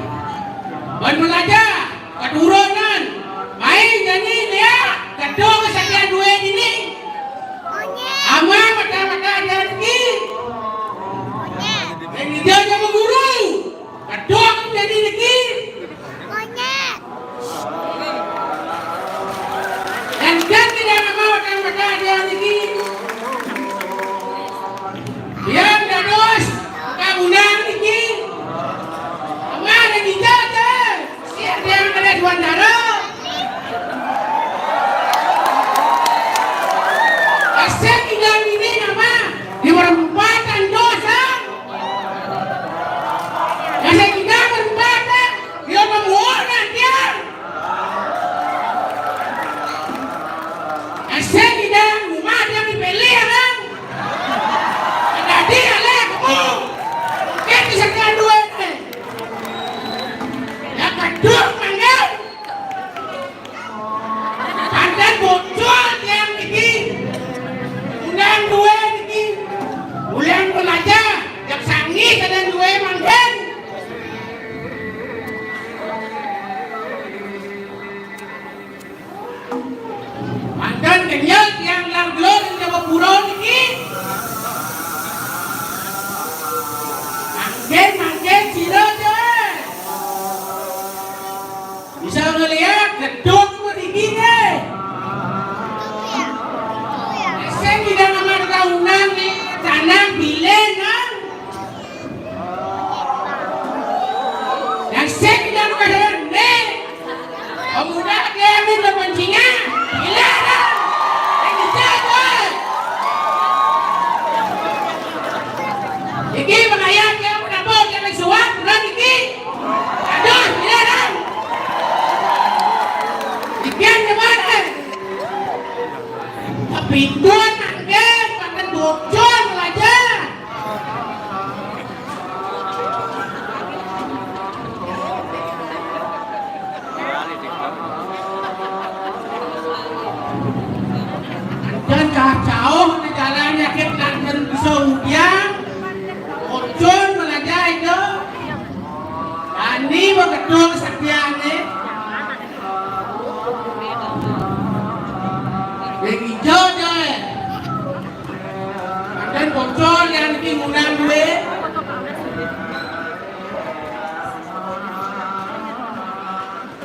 Ban melajah. Keturunan. Mai nyanyi dia. Kedua kesaktian dua ini. Ama mata-mata dia rezeki. Ring dija jama guru. Kedok jadi niki. Monyet. Dan kan tidak nama orang mata dia niki. Yang dados kagunang niki. Aman dan dijaga. Siap yang ada di bandara. Asik tidak ini nama di perempatan dosa. Yang saya tidak berpatah, dia memuara dia. Yang saya tidak rumah dia dipilih orang. Ada dia lah kamu. Kita sekian dua ini. Yang kedua manggil. Panten bocor tiang niki. Undang dua niki. Ulang belajar. Jak sangi kadang dua manggen. Panten kenyal tiang lang gelor ing Jabapura niki. Manggen, manggen sira, Jon. Bisa ngeliat gedung mriki nggih. Sing tidak nama tahunan nih, tanah bilih, Nang. Yang sing tidak nama nih, pemuda kami berpencingan. Bilih, Nang. Yang bisa, Nang. Iki pengayat yang menabur yang suat, Nang, iki. Aduh, iya, Nang. Ikan gimana? Kepintuan mangke, makan bocor aja. Dan kacau di jalan yakin dan bisa udiang. Bocor aja itu. Ani mau gedung sekian nih. Yang hijau, coy. Manten bocor yang niki ngundang duit.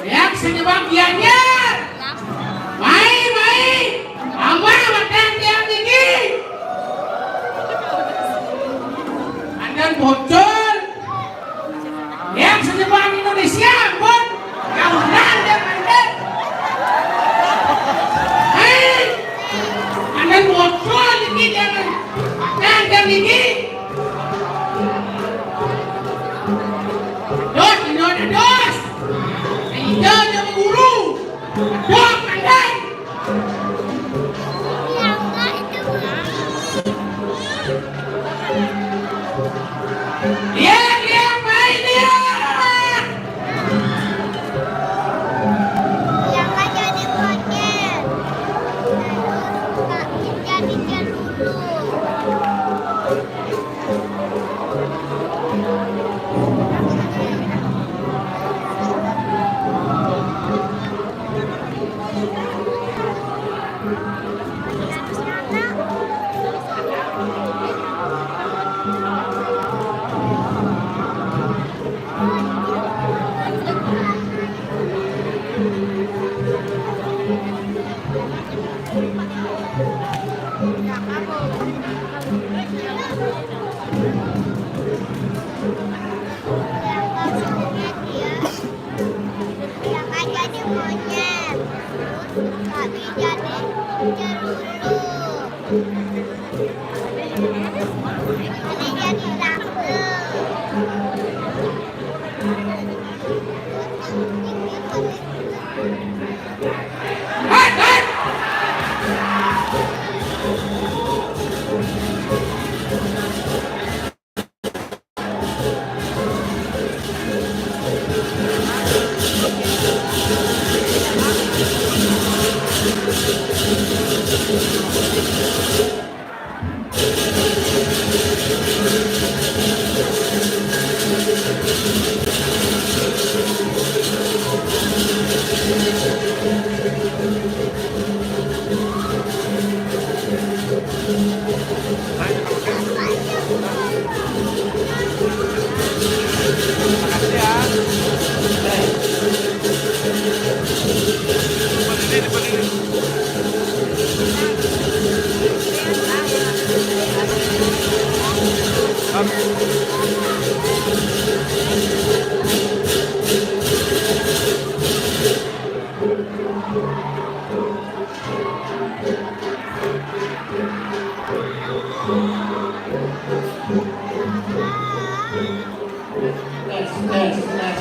Yang senyebab Gianyar. Mai, mai. Amah makan tiang niki. Manten bocor. Yang senyebab Indonesia, ampun. Kaunan dia manten. Hei, manten bocor ini jangan. Nah, dan ini. Dos, ini ada dos. Ini ada guru. Dos, manten. Iya, iya, main, iya. Yang nggak jadi bocil. Jadi dulu. Tes, tes, tes.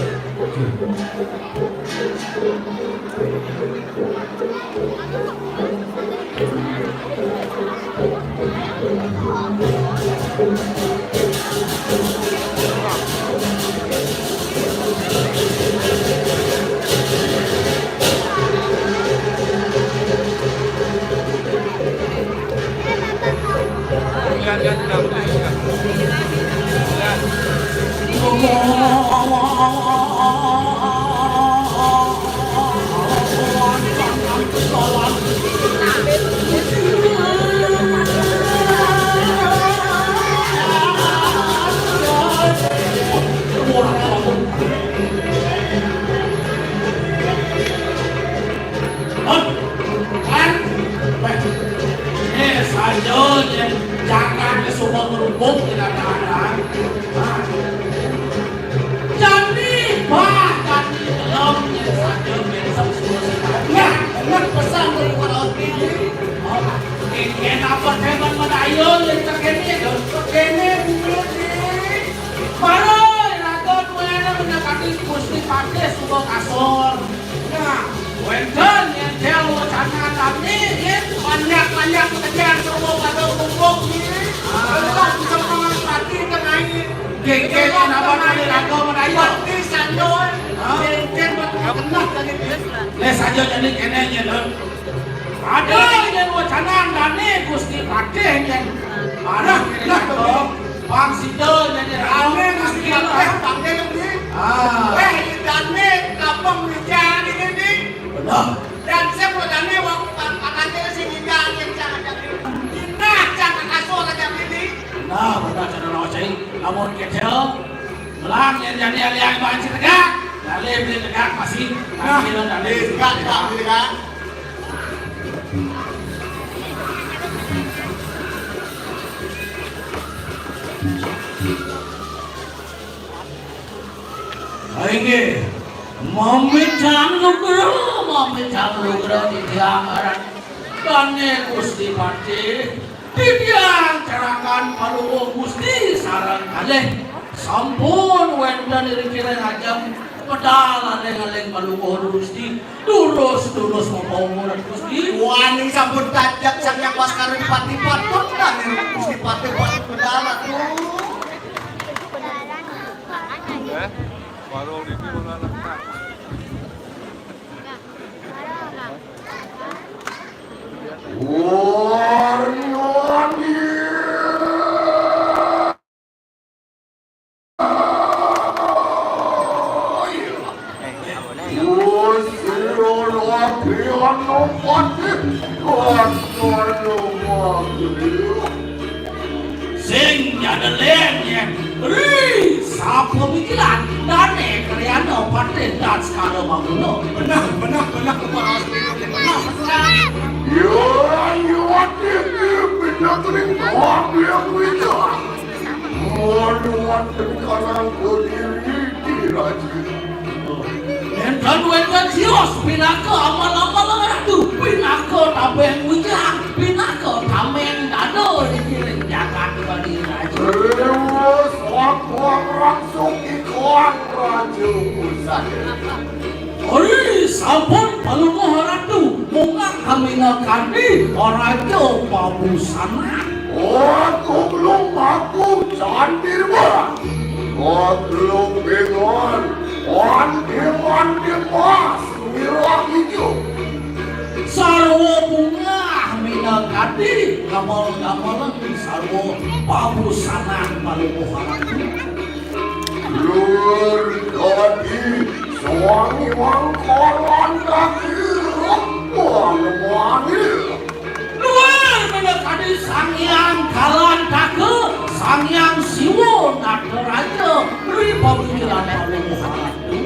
Hah? Kan? Wéh, né saja yén jagat suba ngrubung di dataran. Hah? Jani, bah, jani delem yén saja besok suba sing. Ya, bener pesan dari para orang ini. Oh, kénkén apa téh ban madayun yén kéné, kéné bumi. Mara iraga duéna mendekati Gusti Patih suba kasor. Nah, wénten yén tiang wacanan tadi, yén banyak-banyak pekerjaan suba pada kumpul, yén. Ah. Kalau bisa mengangkati kenai. Kénkén apa tadi raga madayun? Mati sandoy. Hah? Kénkén mati kenah tadi. Né saja jani kéné, yén. Ada yén wacanan dané Gusti Patih yén. Arah nah to. Pang sida yén dané Gusti Patih panggil di. Ah. Wéh, dané kapeng mija di sini. Bener. Dan saya mau dané wong pang pangannya sing mija yén jangan jadi. Inah jangan kasur aja ini. Nah, bener cara nawacai. Lamun kéto, melang yén jani aliang bang si tegak. Dalé beli tegak masih. Nah, tegak, tegak, tegak. Inggih, mamitang nugra, mamitang nugra titiang aran dané Gusti Patih. Titiang carakan Palungguh Gusti sareng kalih. Sampun wénten ring kirang ajeng pedal aléng-aléng Palungguh Gusti. Durus-durus mapaumuran Gusti. Wani sampun tajak Sang Hyang Baskara Dipati patut, dané Gusti Patih patut pedal atuh. Eh, warung ini mana letak? Wani, wani. Sing nyada lén yén. Ri, sapa mikilan? Dané Karyana Patih dan Sekara Mangguna. Benah, benah, benah, benah, benah. Ya, ya, ini benah ring doang yang bijak. Mono wonten karang kediri di raja. Nénten wénten sios pinaka amal-amal ratu, pinaka tabéng wijang, pinaka tameng dada dikiring jagat Bali raja. Dewa Swakwang Rangsung ikon raja pusat. Oi, sampun Palungguh Ratu, munggah kamina kandi Raja Pabusanan. Aku belum aku candir, Bang. Aku belum bingung. Mandi, mandi, mas, mirah hijau. Sarwa munggah mina kandi, gamel-gamel sarwa Pabusanan Palungguh Ratu. Lur kadi sangiwang kalan kaki, wah, lemah. Luar benda kadi Sang Hyang Kalantaka, Sang Hyang Siwa Nataraja, ri pamikiran Palungguh Ratu.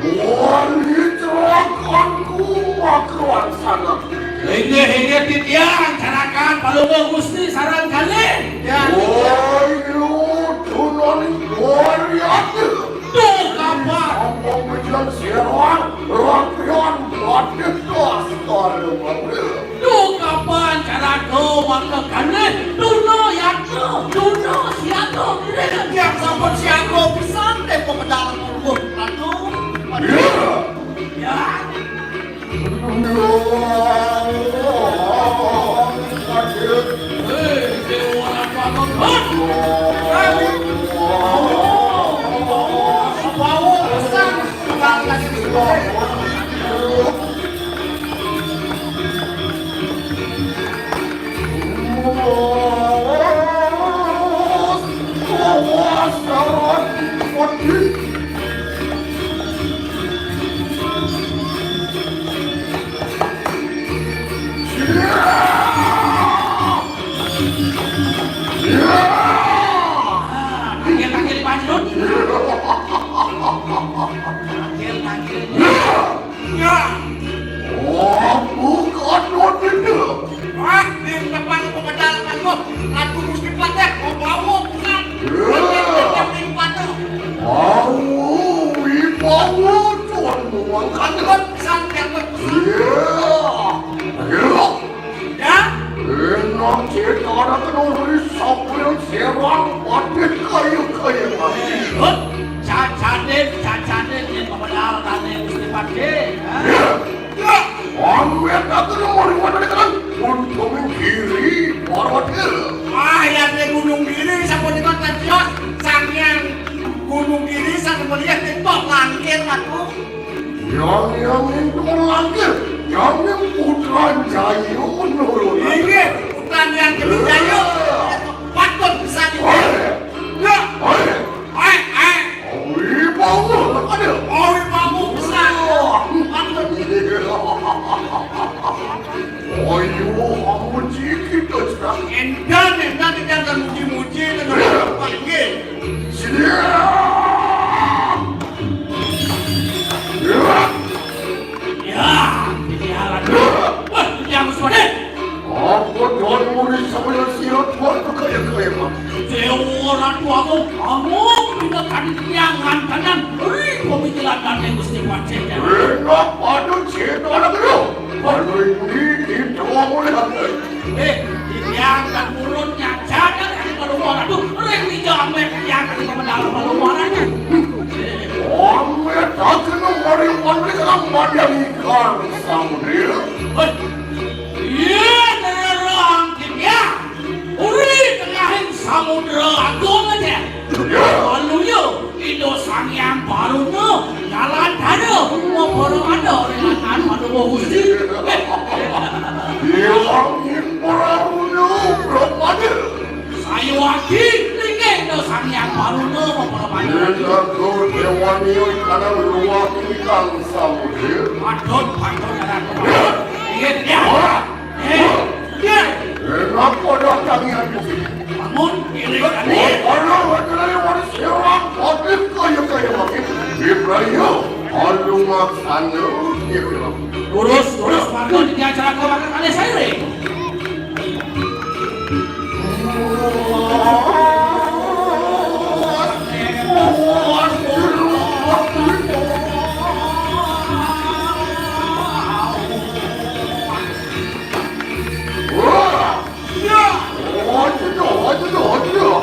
Wali cerakanku makruan sana. Inggih, inggih, titiang carakan Palungguh Gusti sareng kalih. Ya, Duh, kapan caraku mangké kalih tuna yatra, tuna siaga ngiring? Tiang sampun siaga pisan, Déwa Pedang Ratu. Iya. Ya. Hei, Déwa Ratu Agung. Hei. Bau pisan. Tangkil, tangkil, Panjun. Tangkil, tangkil. Ya. Aku kadon itu. Wah, di depan pemedal kamu. Aku mesti pakai. Mau bawa bukan? Ya. Pakai, pakai, pakai, pakai. Mau wibawa tuan muang kanjeng. Pesan, pesan. Ya. Ya. Ya. Enak cetana kena beri sapil serang patih kayu-kayu mati. Hut, cacadin, cacadin, yang pemedal tadi Gusti Patih, ha? Ya. Ya. Amit aku nomor lima tadi kan. Gunung Giri, Parwati. Ah, ya, di Gunung Giri, siapa di kota Tios? Sang Hyang Gunung Giri, sang melihat TikTok, langkir aku. Yang, yang itu melangkir, yang, yang Putrajaya menurun. Inggih, Putrajaya. Patut bisa di. Oi. Ya. Oi. Oi, oi. Oi, bawa, ada. Oi, bawa, bisa. Patut. Ayo, kamu cik kita cerah. Endan, endan, endan, dan muji-muji, dan panggil. Siap. Ya, ini alat. Wah, ini aku semua deh. Apa tuan murid sampeyan sira tuan kaya kleman? Dewa Ratu Agung, Agung, pindah tadi tiangan kanan. Ri, pemikiran dan Gusti Wajib. Enak pada cita negeri. Kalau ini kita mulai. Eh, tiang dan mulutnya jangan ada keluar. Aduh, ring tiga ambek tiang ada kemenal keluarannya. Ame tak kena mari mari dalam badan ikan samudra. Hei, iya nerang dia. Uri tengahing samudra agung aja. Ya. Lalu yo. Indo Sang Hyang Baruna, Galandhara, Mahabrahmana, ringatan Manuwa Gusti. Hyang Baruna, Brahmana. Sayuwakti, linggih Indo Sang Hyang Baruna, Mahabrahmana. Yen aku déwani kana luwak ingkang samudra. Patut, patut, Ratu. Inggih, ya. Wah. Eh, eh. Enak pada tangian. Bangun, iring kami. Ana wadah waris serang, kotif kaya-kaya makin. Ibrahim, alu maksana, ibrahim. Lurus, lurus, marga di acara kau makan kali saya. Wah! Ya! Aduh, aduh, aduh, aduh.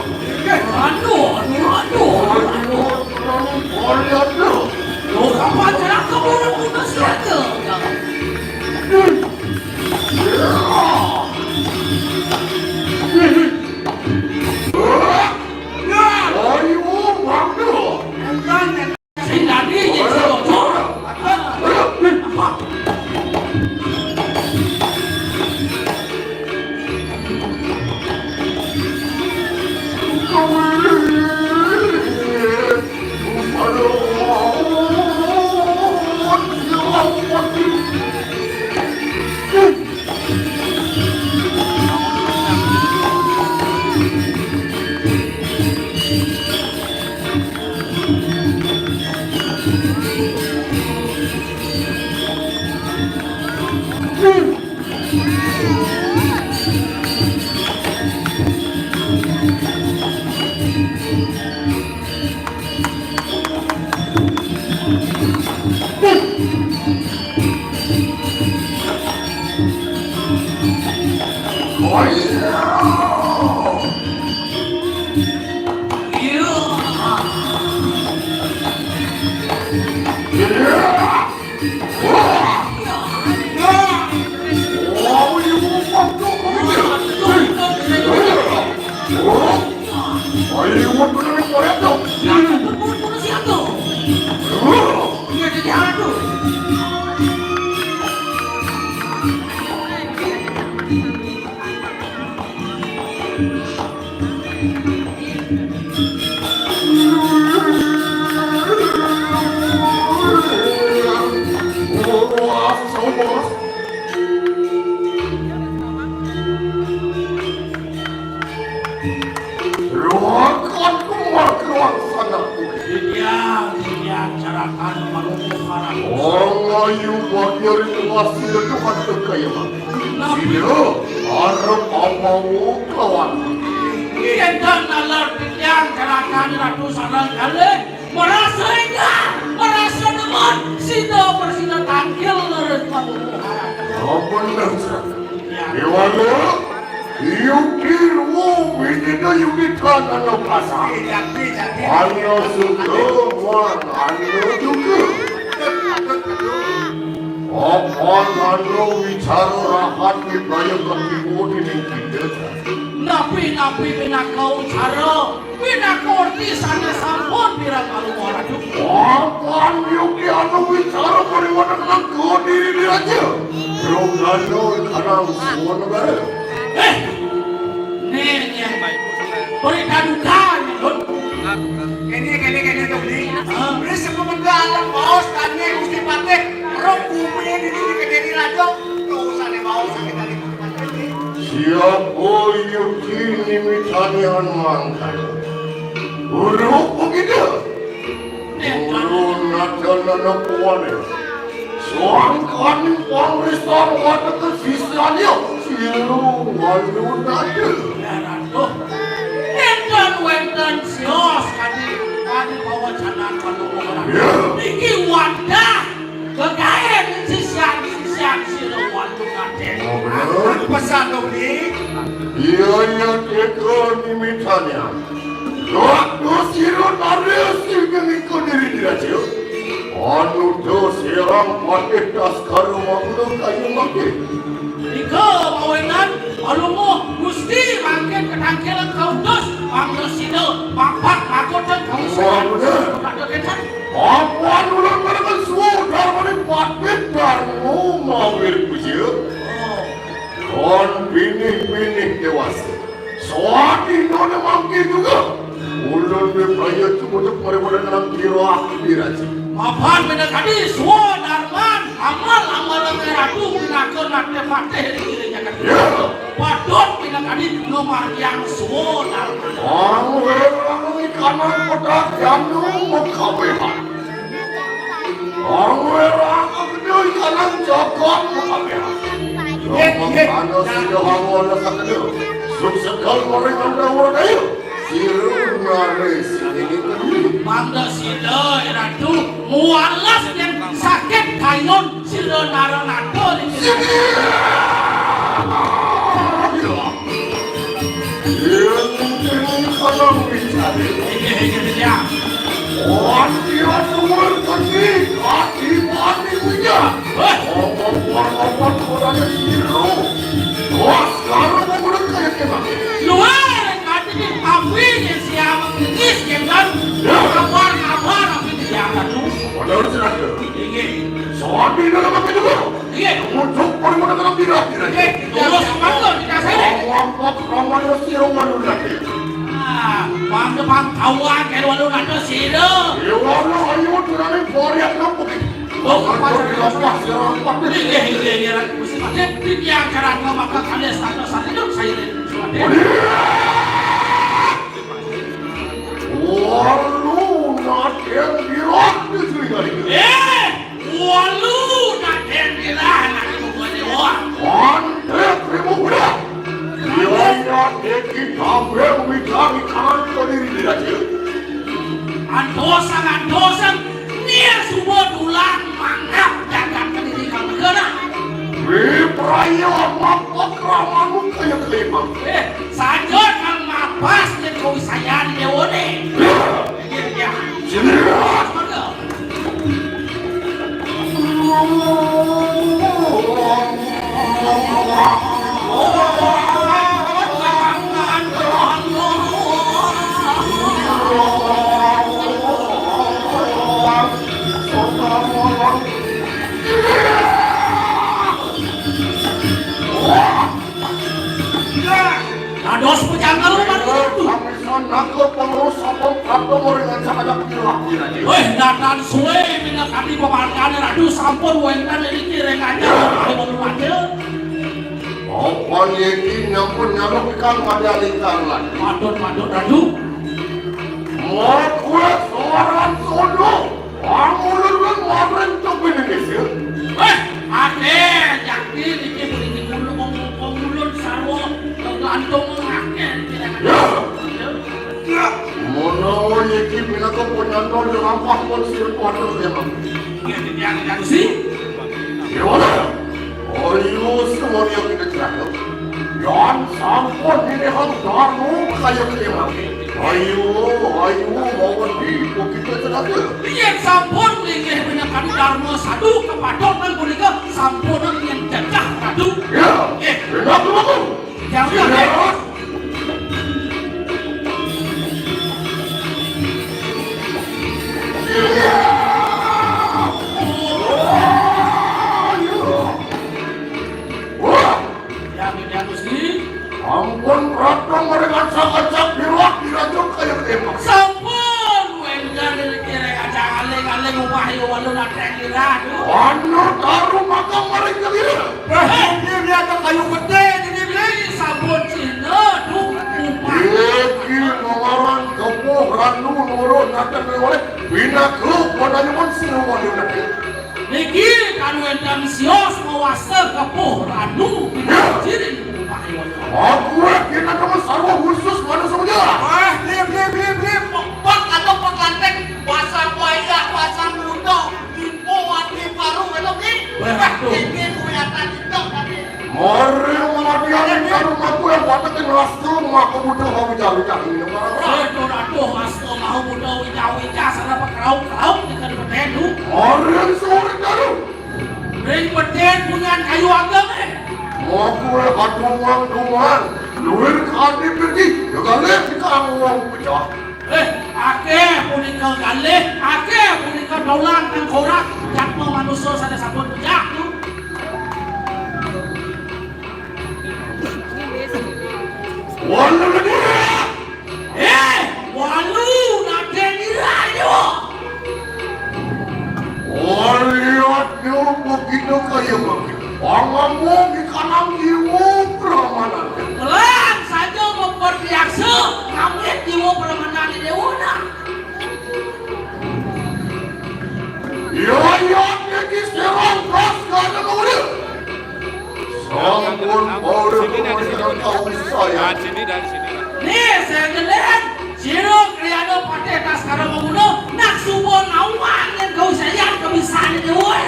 Eh, aduh, aduh, aduh. Aduh, aduh, aduh. Loh, kapan celaka orang putus ya, tuh? Ya! Oh, ayo, buat kami korea tuh. Siapa tuh? Buat kami siapa tuh? Oh. Iya, jadi apa tuh? Rohakan kumar keruang sana. Didiang, didiang, carakan manukuh harapan. Oh, ayo, bagian itu masih ada Tuhan terkaya. Nabi. Sila, harap mau kawan. Yen dan nalar didiang, carakan ratu sarang kalih. Merasa enggak, merasa demen, sida bersida tangkil leres manukuh harapan. Oh, bener, Sir. Déwala, Yuki Ruwo Winida Yudhistana Pasang. Iya, iya, iya. Ana suka, wan, ana juga. Apan ana wicara rahat wipraya katimu dening kita. Napi-napi pinaka wicara, pinaka orti sané sampun piran malu ratu. Apan Yuki ana wicara pariwana kena diri diraja. Rongana karang suwa negara. Eh, né yang berita duka nih, Dun. Kéné, kéné, kéné, Dun, nih. Hah? Ini sebelum alam baos tanya Gusti Patih, roh bumi ini di Kediri Raja. Tuh, sana baos sakit tadi Gusti Patih, nih. Siapa Yuki nimitani anu mangkana? Uruk begitu. Ulun nata nana kuwane. Sangkaning pangristan wateke sisanya. Silu walu nata. Aduh. Wénten, wénten sios kadi, kadi pawacanan panuwuhan. Ya. Niki wadah gegaén sisian-sisian sira walu nate. Oh, bener. Pesan dong, Dik. Iya, iya, teka nimitanya. Waktu sira naris ing iko diri diraja. Anu do serang patih taskara mangda kayu mangke. Ika mawenan, alumuh Gusti mangkin ketangkilan kautus, mangda sida, papat makoten kausahan. Wah, bener. Kada ketan. Apan ulun merengan suwa darmane patih darmu mawir puja. Oh. Kon pinih-pinih dewasa. Swadinane mangke juga. Ulun bepraya cumuduk pariwara nang kira diraja. Mapan pinakadi swadarman, amal-amal ratu pinaka nate patih ring diri jagat. Ya. Patut pinakadi ngamargiang swadarman. Angwer anu ikanang kotak jandu mekabehan. Angwer aku gedhe ikanang jagat mekabehan. Jagat panas sida hawa ana sakeda. Suksekel maring Andawa Daya. Sira naris ini. Mangda sida, Ratu, mualas yen sakit kayun sira nara nata niki. Sini. Yen kene kana wicara. Inggih, inggih, Dindiang. Wan dia tuwur kene, kaki mati punya. Hah? Apa-apa orangnya siru. Wah, sekarang mau udah kayak gimana? Luar kati api yang siapa jenis kan? Ya. Kabar-kabar api di jalan tuh. Padahal seragam. Inggih. Soal di dalam apa juga? Iya. Untuk permodalan tidak, tidak. Iya, terus mangga dikasih. Kelompok Romanus Sirungan udah. Ah, bangga bang kawan kayak walu nado sira. Iya, walu ayo turane poriak nopo. Oh, apa dilepas ya, apa? Iya, iya, iya, iya. Mesti pakai tim yang cara ngomong ke kalian satu-satu itu saya ini. Walu naden birak di sini kali. Eh! Walu, naden bilah, anak ibu gua dewa. Mantep, ribu budak. Biaya deki kabeh micari kanan ke diri di dajil. Antosan, antosan, nia suba dulang mangkap jagat kediri kang negara. Wipraya mapakramanu kaya kelimang. Eh, saja kang mapas yen kowe sayan dewane. Ya. Iya, iya. Sini. Mangga. Duh, sampun wénten niki ring kancah. Ayo, monggo maju. Apa niki nyampun nyaluk ikang madya lingkar lan? Patut, patut, Ratu. Mokwe soran sono. Pangulun lan maring tebing Indonesia. Eh, akeh, yakti niki mriki kula wong, wong ulun sarwa, gantung akeh niki. Ya. Ya. Menawa iki pinaka penyantol lampah pun sira kuwatir ya, Bang. Iya, iya, iya, sih. Ya, wala. Ayo, semuanya kita celaka. Yan sampun ini harus daru kaya kaya. Ayo, ayo, mawon di kita celaka. Yen sampun linggih menakan dharma sadu kepadotan punika sampun yen cecah radu. Ya, eh, benar, benar. Jauh, jauh. Jauh, jauh, Gusti. Ampun, Ratu, meringan sangat sak biwak dirajut kaya tembak. Sampun, wénten kira aja aling-aling upahi walu latih lirah. Anu taru magang maring kira. Wah, ini dia kayu gede, ini beli sabun Cina, duh, upah. Iki mengarang kepuh ranu nurun naten oleh binaku pada nyuman sing wali naten. Niki kan wénten sios mawasta kepuh ranu binaku ciring upah. Aku kena kamu sarwa khusus pada semuanya. Wah, beli, beli, beli, beli, pepek atau peklantek, pasang wayah, pasang muda. Info ati baru itu ki. Wah, aduh. Ini kelihatan itu tadi. Mari mati karo aku yang patut yang langsung aku butuh mau jauh-jauh ini. Sedo ratuh langsung mau butuh jauh-jauh sana pekerau-kerau dengan betendu. Mari sore baru. Ring beten punyan kayu ageng, eh. Aku yang kadungan-dungan. Luir kadi pergi. Ya kali kita ngomong pecah. Eh, akeh punika galih, akeh punika dolan tengkorak, jatma manusa sané sampun pejah. Walu lagi. Eh, walu nadé nira yo. Oliat yo begitu kaya begitu. Pangamung di kanang jiwa pramanan. Pelan saja memperbiasa ngambil jiwa pramanan di dewana. Yo, yo, iki serang pas kada mawuda. Sampun baru dari sini, dari sini. Nih, saya ngelihat sira kriyana patih Baskara Manguna nak suba nawang yen kausayan kebisan dewa.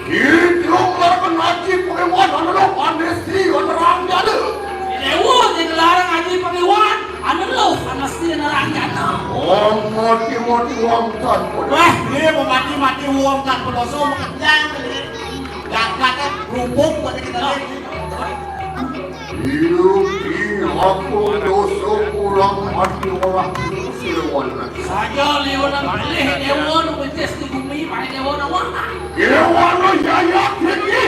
Kidung lawan Haji Pangewan anu lo panesti anu rangjana. Dewa sing larang Haji Pangewan anu lo panesti anu rangjana. Oh, mati-mati wong tan. Wah, dia mau mati-mati wong tan pedoso makejang. Jagat, eh, rumpung buat kita. Ilupi aku dosa kurang hati orang sirwana. Saja liunan pilih dewa nu betis di bumi, pakai dewa nawa. Dewa nu jaya tinggi.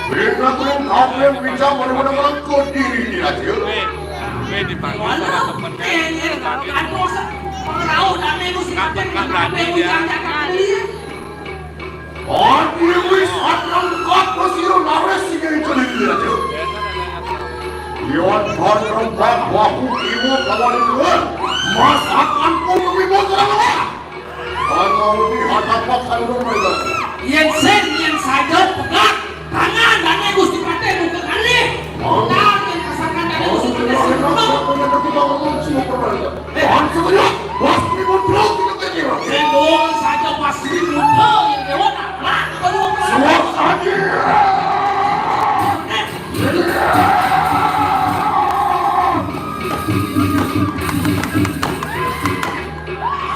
Bina turun kabeh wijang pada pada melengkut diri di raja. Wala, eh, eh, kan dosa. Pengerau dan menu sing kabeh wijang jagat kali. Adi wis akan kata sira nares sing ing kelili aja. Liwat bareng bahu kiwa kawan luar. Masakan pun lebih bocor luar. Kalau lebih hadapat kan luar. Yen sing, yen saja pegat. Tangan dane Gusti Patih buka kalih. Tangan yen pasakan dane Gusti Patih sing pegat. Sing doang saja pas ribut. Hei, dewa nak. Lah, baru. Suara saja.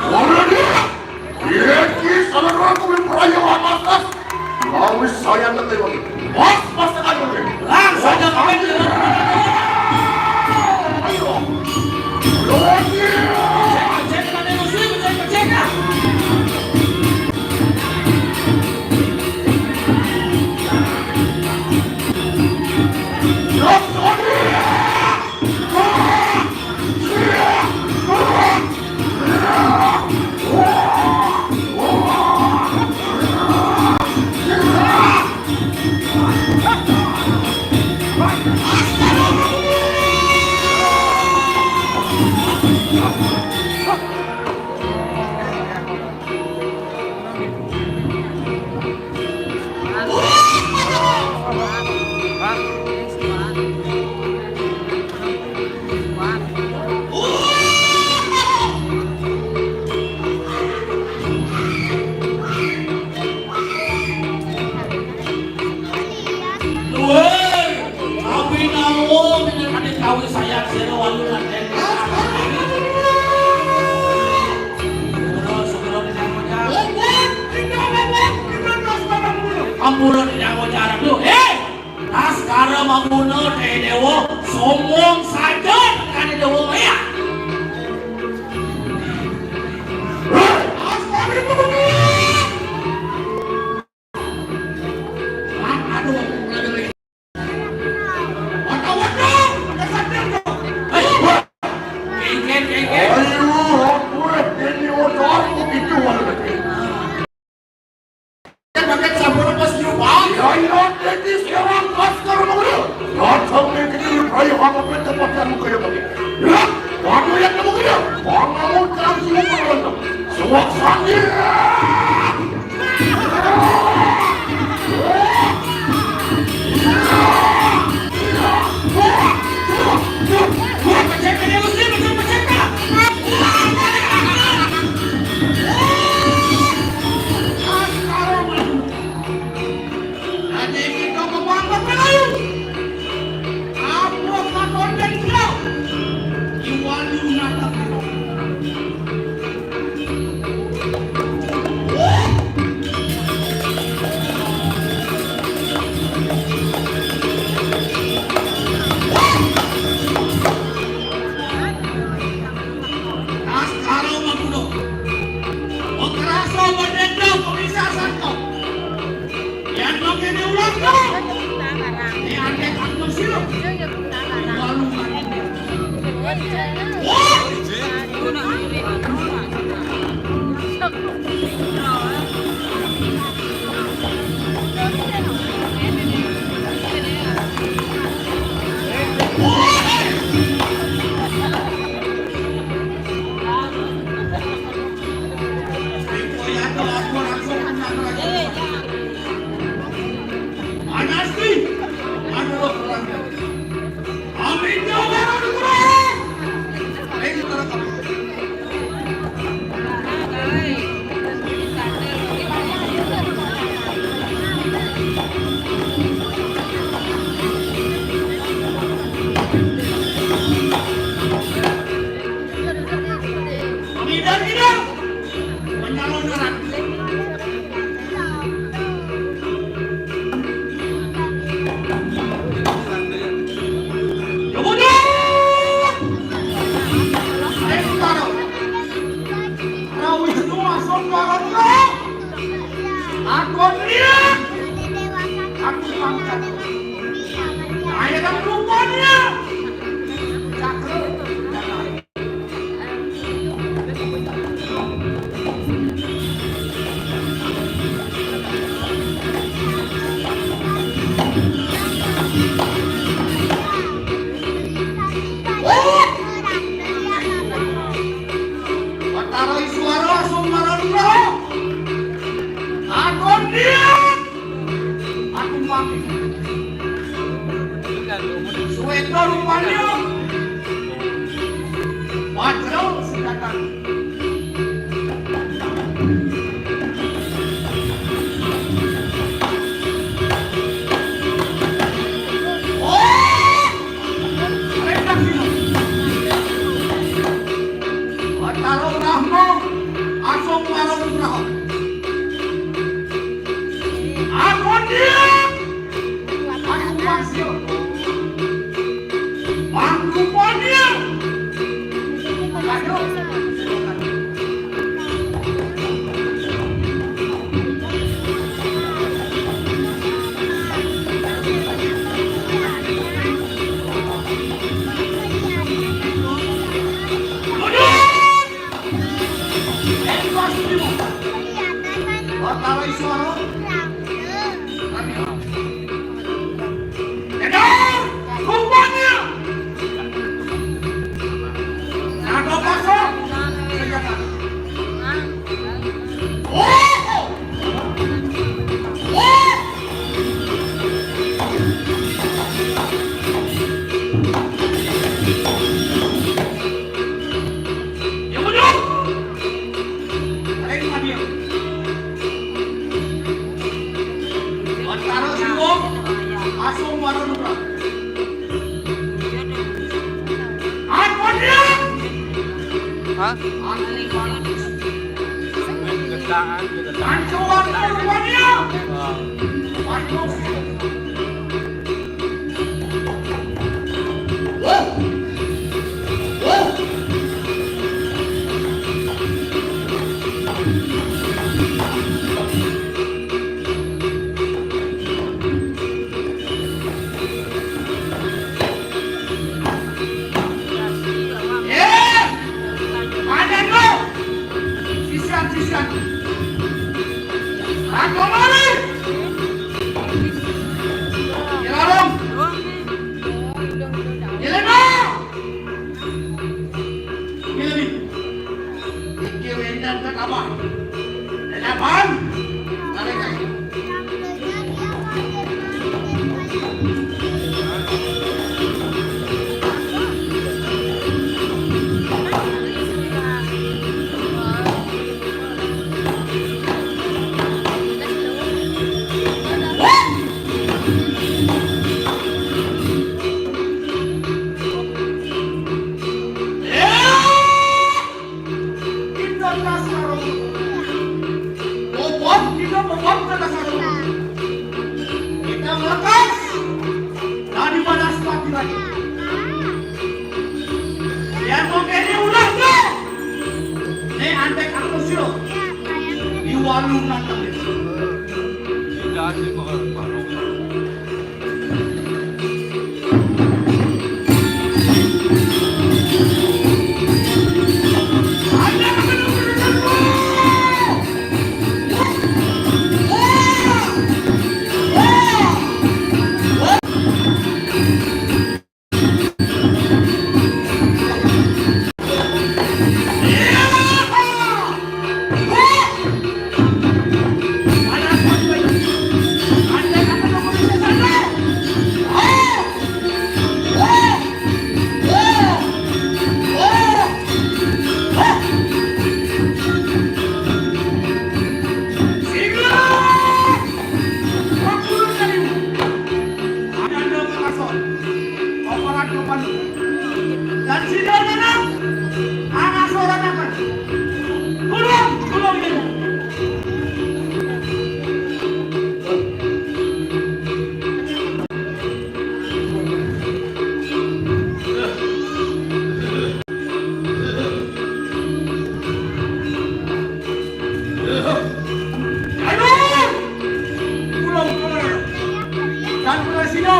Ora dia. Iki salah aku perayaan atas. Lawi saya ngerti lagi. Pas, pas tekan lagi. Langsung aja kami. Ayo. Lagi. Cek, cek, cek, cek, cek. Ampura tidak ngocaran tuh. Hei! Askara maguna téh déwa, sombong saja téh déwa maya. Aduh, aduh, aduh. Kengkén, kengkén. Ayo, aku ini otakku gitu. Pakai campur pas nyumpang. Ya, ya, jadi sekarang pas sekarang mau dia. Datang nih ke sini, ayo, apa tempat kamu kayak begini? Ya, kamu yang kamu kerja. Kamu terang sini, kamu. Suak sandi. Askara magudo. Okerasa badenda pemisah sangkau. Yan makin diulang dong. Ini antek aku sih lo. Lalu. Wah! Pengidar-ngidar. Penyalonyoran. Kemudian, Rentaro. Rawis Nuwa Songkaro. Akon dia. Aku pangkat. Ayeuna rupanya. Cakep. Watara Iswara Sumarendra. Agon dia. Aku pamit. Suwéta rupanya. Wajra senjata. Oh! Perintah sini. Watara Brahma, asung warung Brahma. Aku dia. Aku masih. Aku punya. Aduh. Aduh. Watara Iswara. Edar, kumpanya. Naga pasang. Senjata. Oh! Oh! Yang benar. Ada yang hadir. Hah? Main gendaan, gendaan. Ancuran rupanya. Wah. Waduh. Eh, ada no. Sisian, sisian. Aku mari. Ilalang. Ilena. Ileni. Iki wendan ka abah. Delapan. Tarik lagi. Kita kasar. Bobot, kita bobot ke kasar. Kita melepas daripada sepatu lagi. Biar mau kene ulah ke. Nih antek aku sih. Di warung nantang. Tidak sih, Pak. Dan sida nanang anak seorang akan. Tolong, tolong ini. Aduh! Pulang, pulang. Dan pulang sini.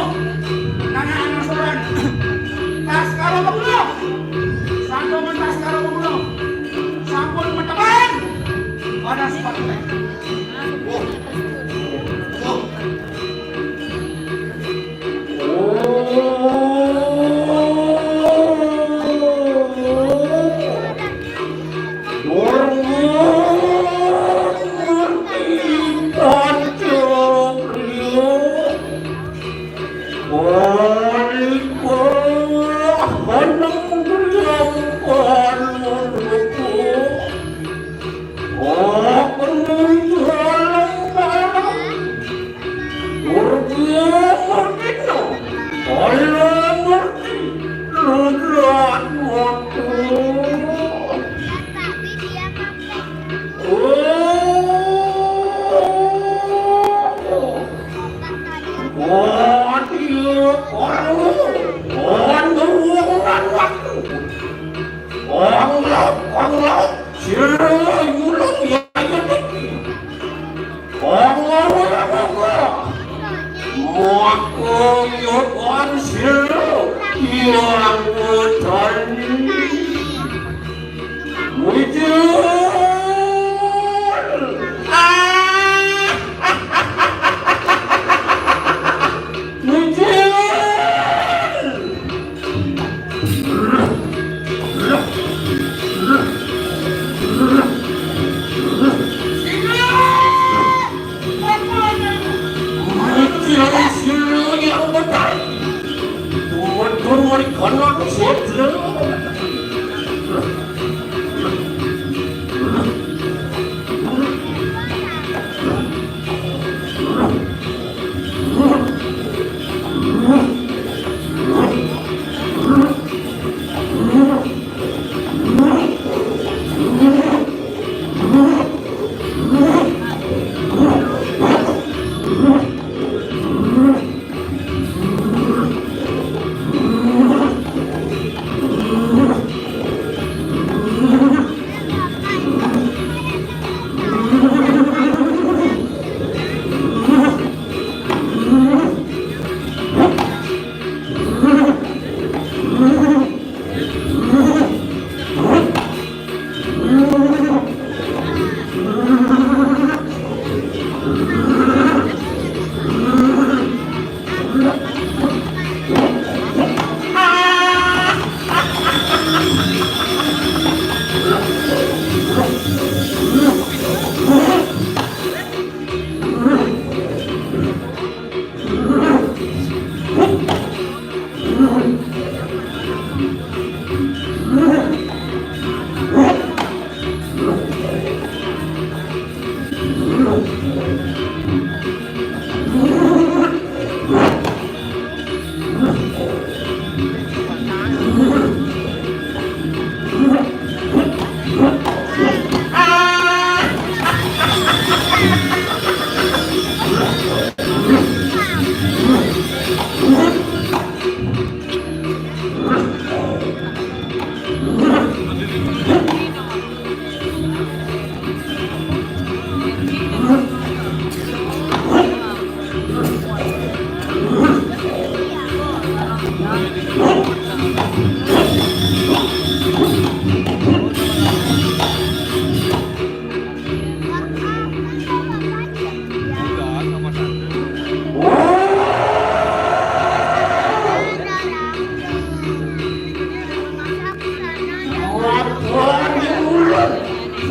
Nanya anak seorang. Tas karo pulang. Sandungan tas karo pulang. Sampun teman. Pada sepatu. Oh. Oh.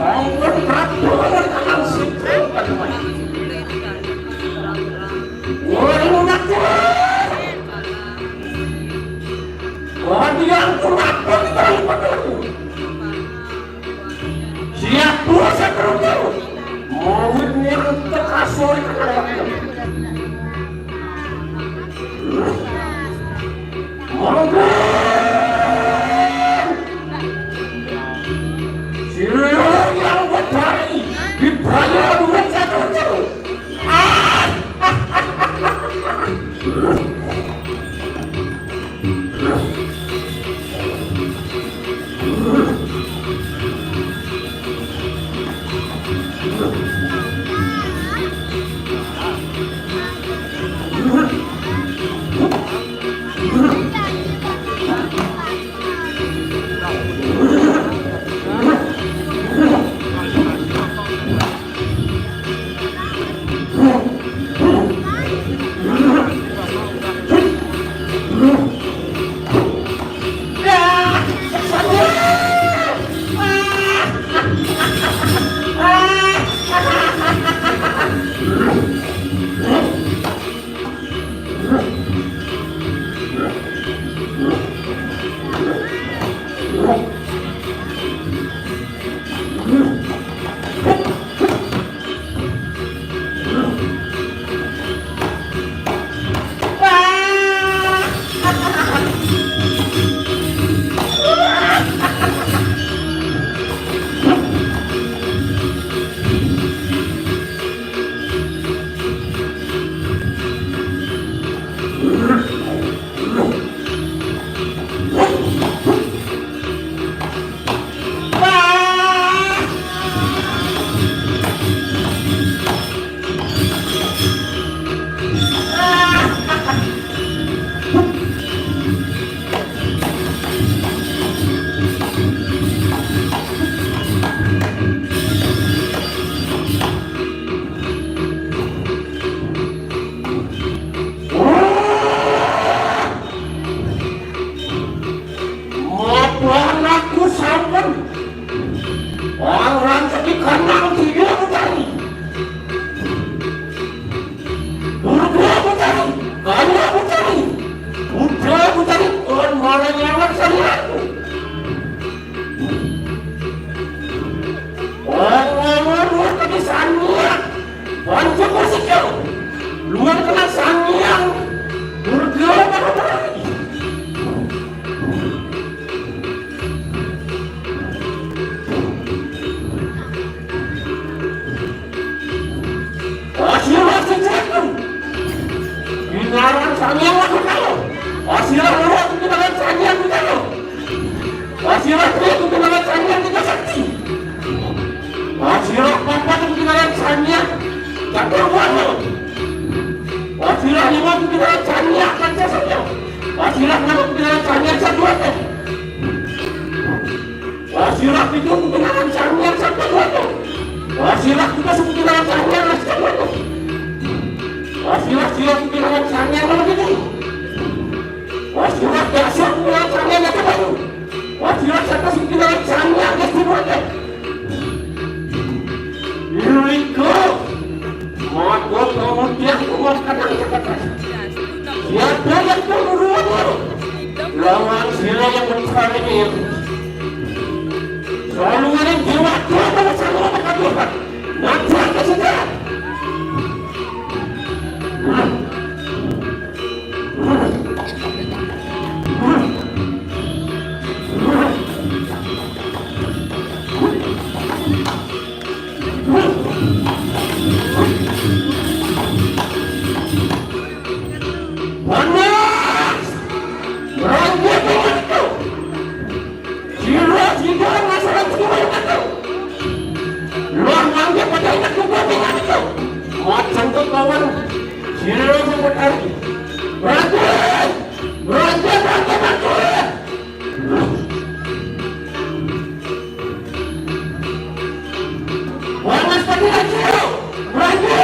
Ampun, kabur, tenang, sing, tenang. Woi, lunak, woi. Wah, dia ampun, apa kita lupa dulu? Siap, dua, saya terus. Mau ini untuk kasur, Mangga! Sira yang wetari dibayar duit satu juta. Mapan aku sampun orang sepi kanang tiga putari. Durga putari, Kanya putari, Buddha putari, kon marang lawan saliaku. Orang lawan luar tapi saniak. Panca Kosika, luar kena Sang Hyang Durga Mahaparawi. Asira sejaku, binaran Sang Hyang Mahaparawi. Asira luar binaran Sang Hyang Mahaparawi. Asira telu kudu lawan Sang Hyang Tiga Sakti. Asira papat kudu lawan Sang Hyang Cakrawarna. Asira lima kudu lawan Sang Hyang Pancasila. Asira enam kudu lawan Sang Hyang Sadwata. Asira pitu kudu lawan Sang Hyang Sabdadwata. Asira kudu kudu lawan Sang Hyang Asadwata. Asira sira kudu lawan Sang Hyang Rama Pitu. Asira dasa kudu lawan Sang Hyang Naga Bayu. Wajira saka sing kinarik sanya Gusti Prabu. Iriko, maka kemudian aku akan katakan, siapa yang kemudian lawan sila yang mencari ini? Selalu ada dewa tua pada selalu akan Tuhan. Nanti akan sejarah. Panas! Merangkak waktu! Sira sida masalah sira waktu! Luar mangga pada anak juga dengan itu! Mat sangkut lawan sira sangkut hari! Raja! Raja, raja, raja! Panas tadi, raja! Raja!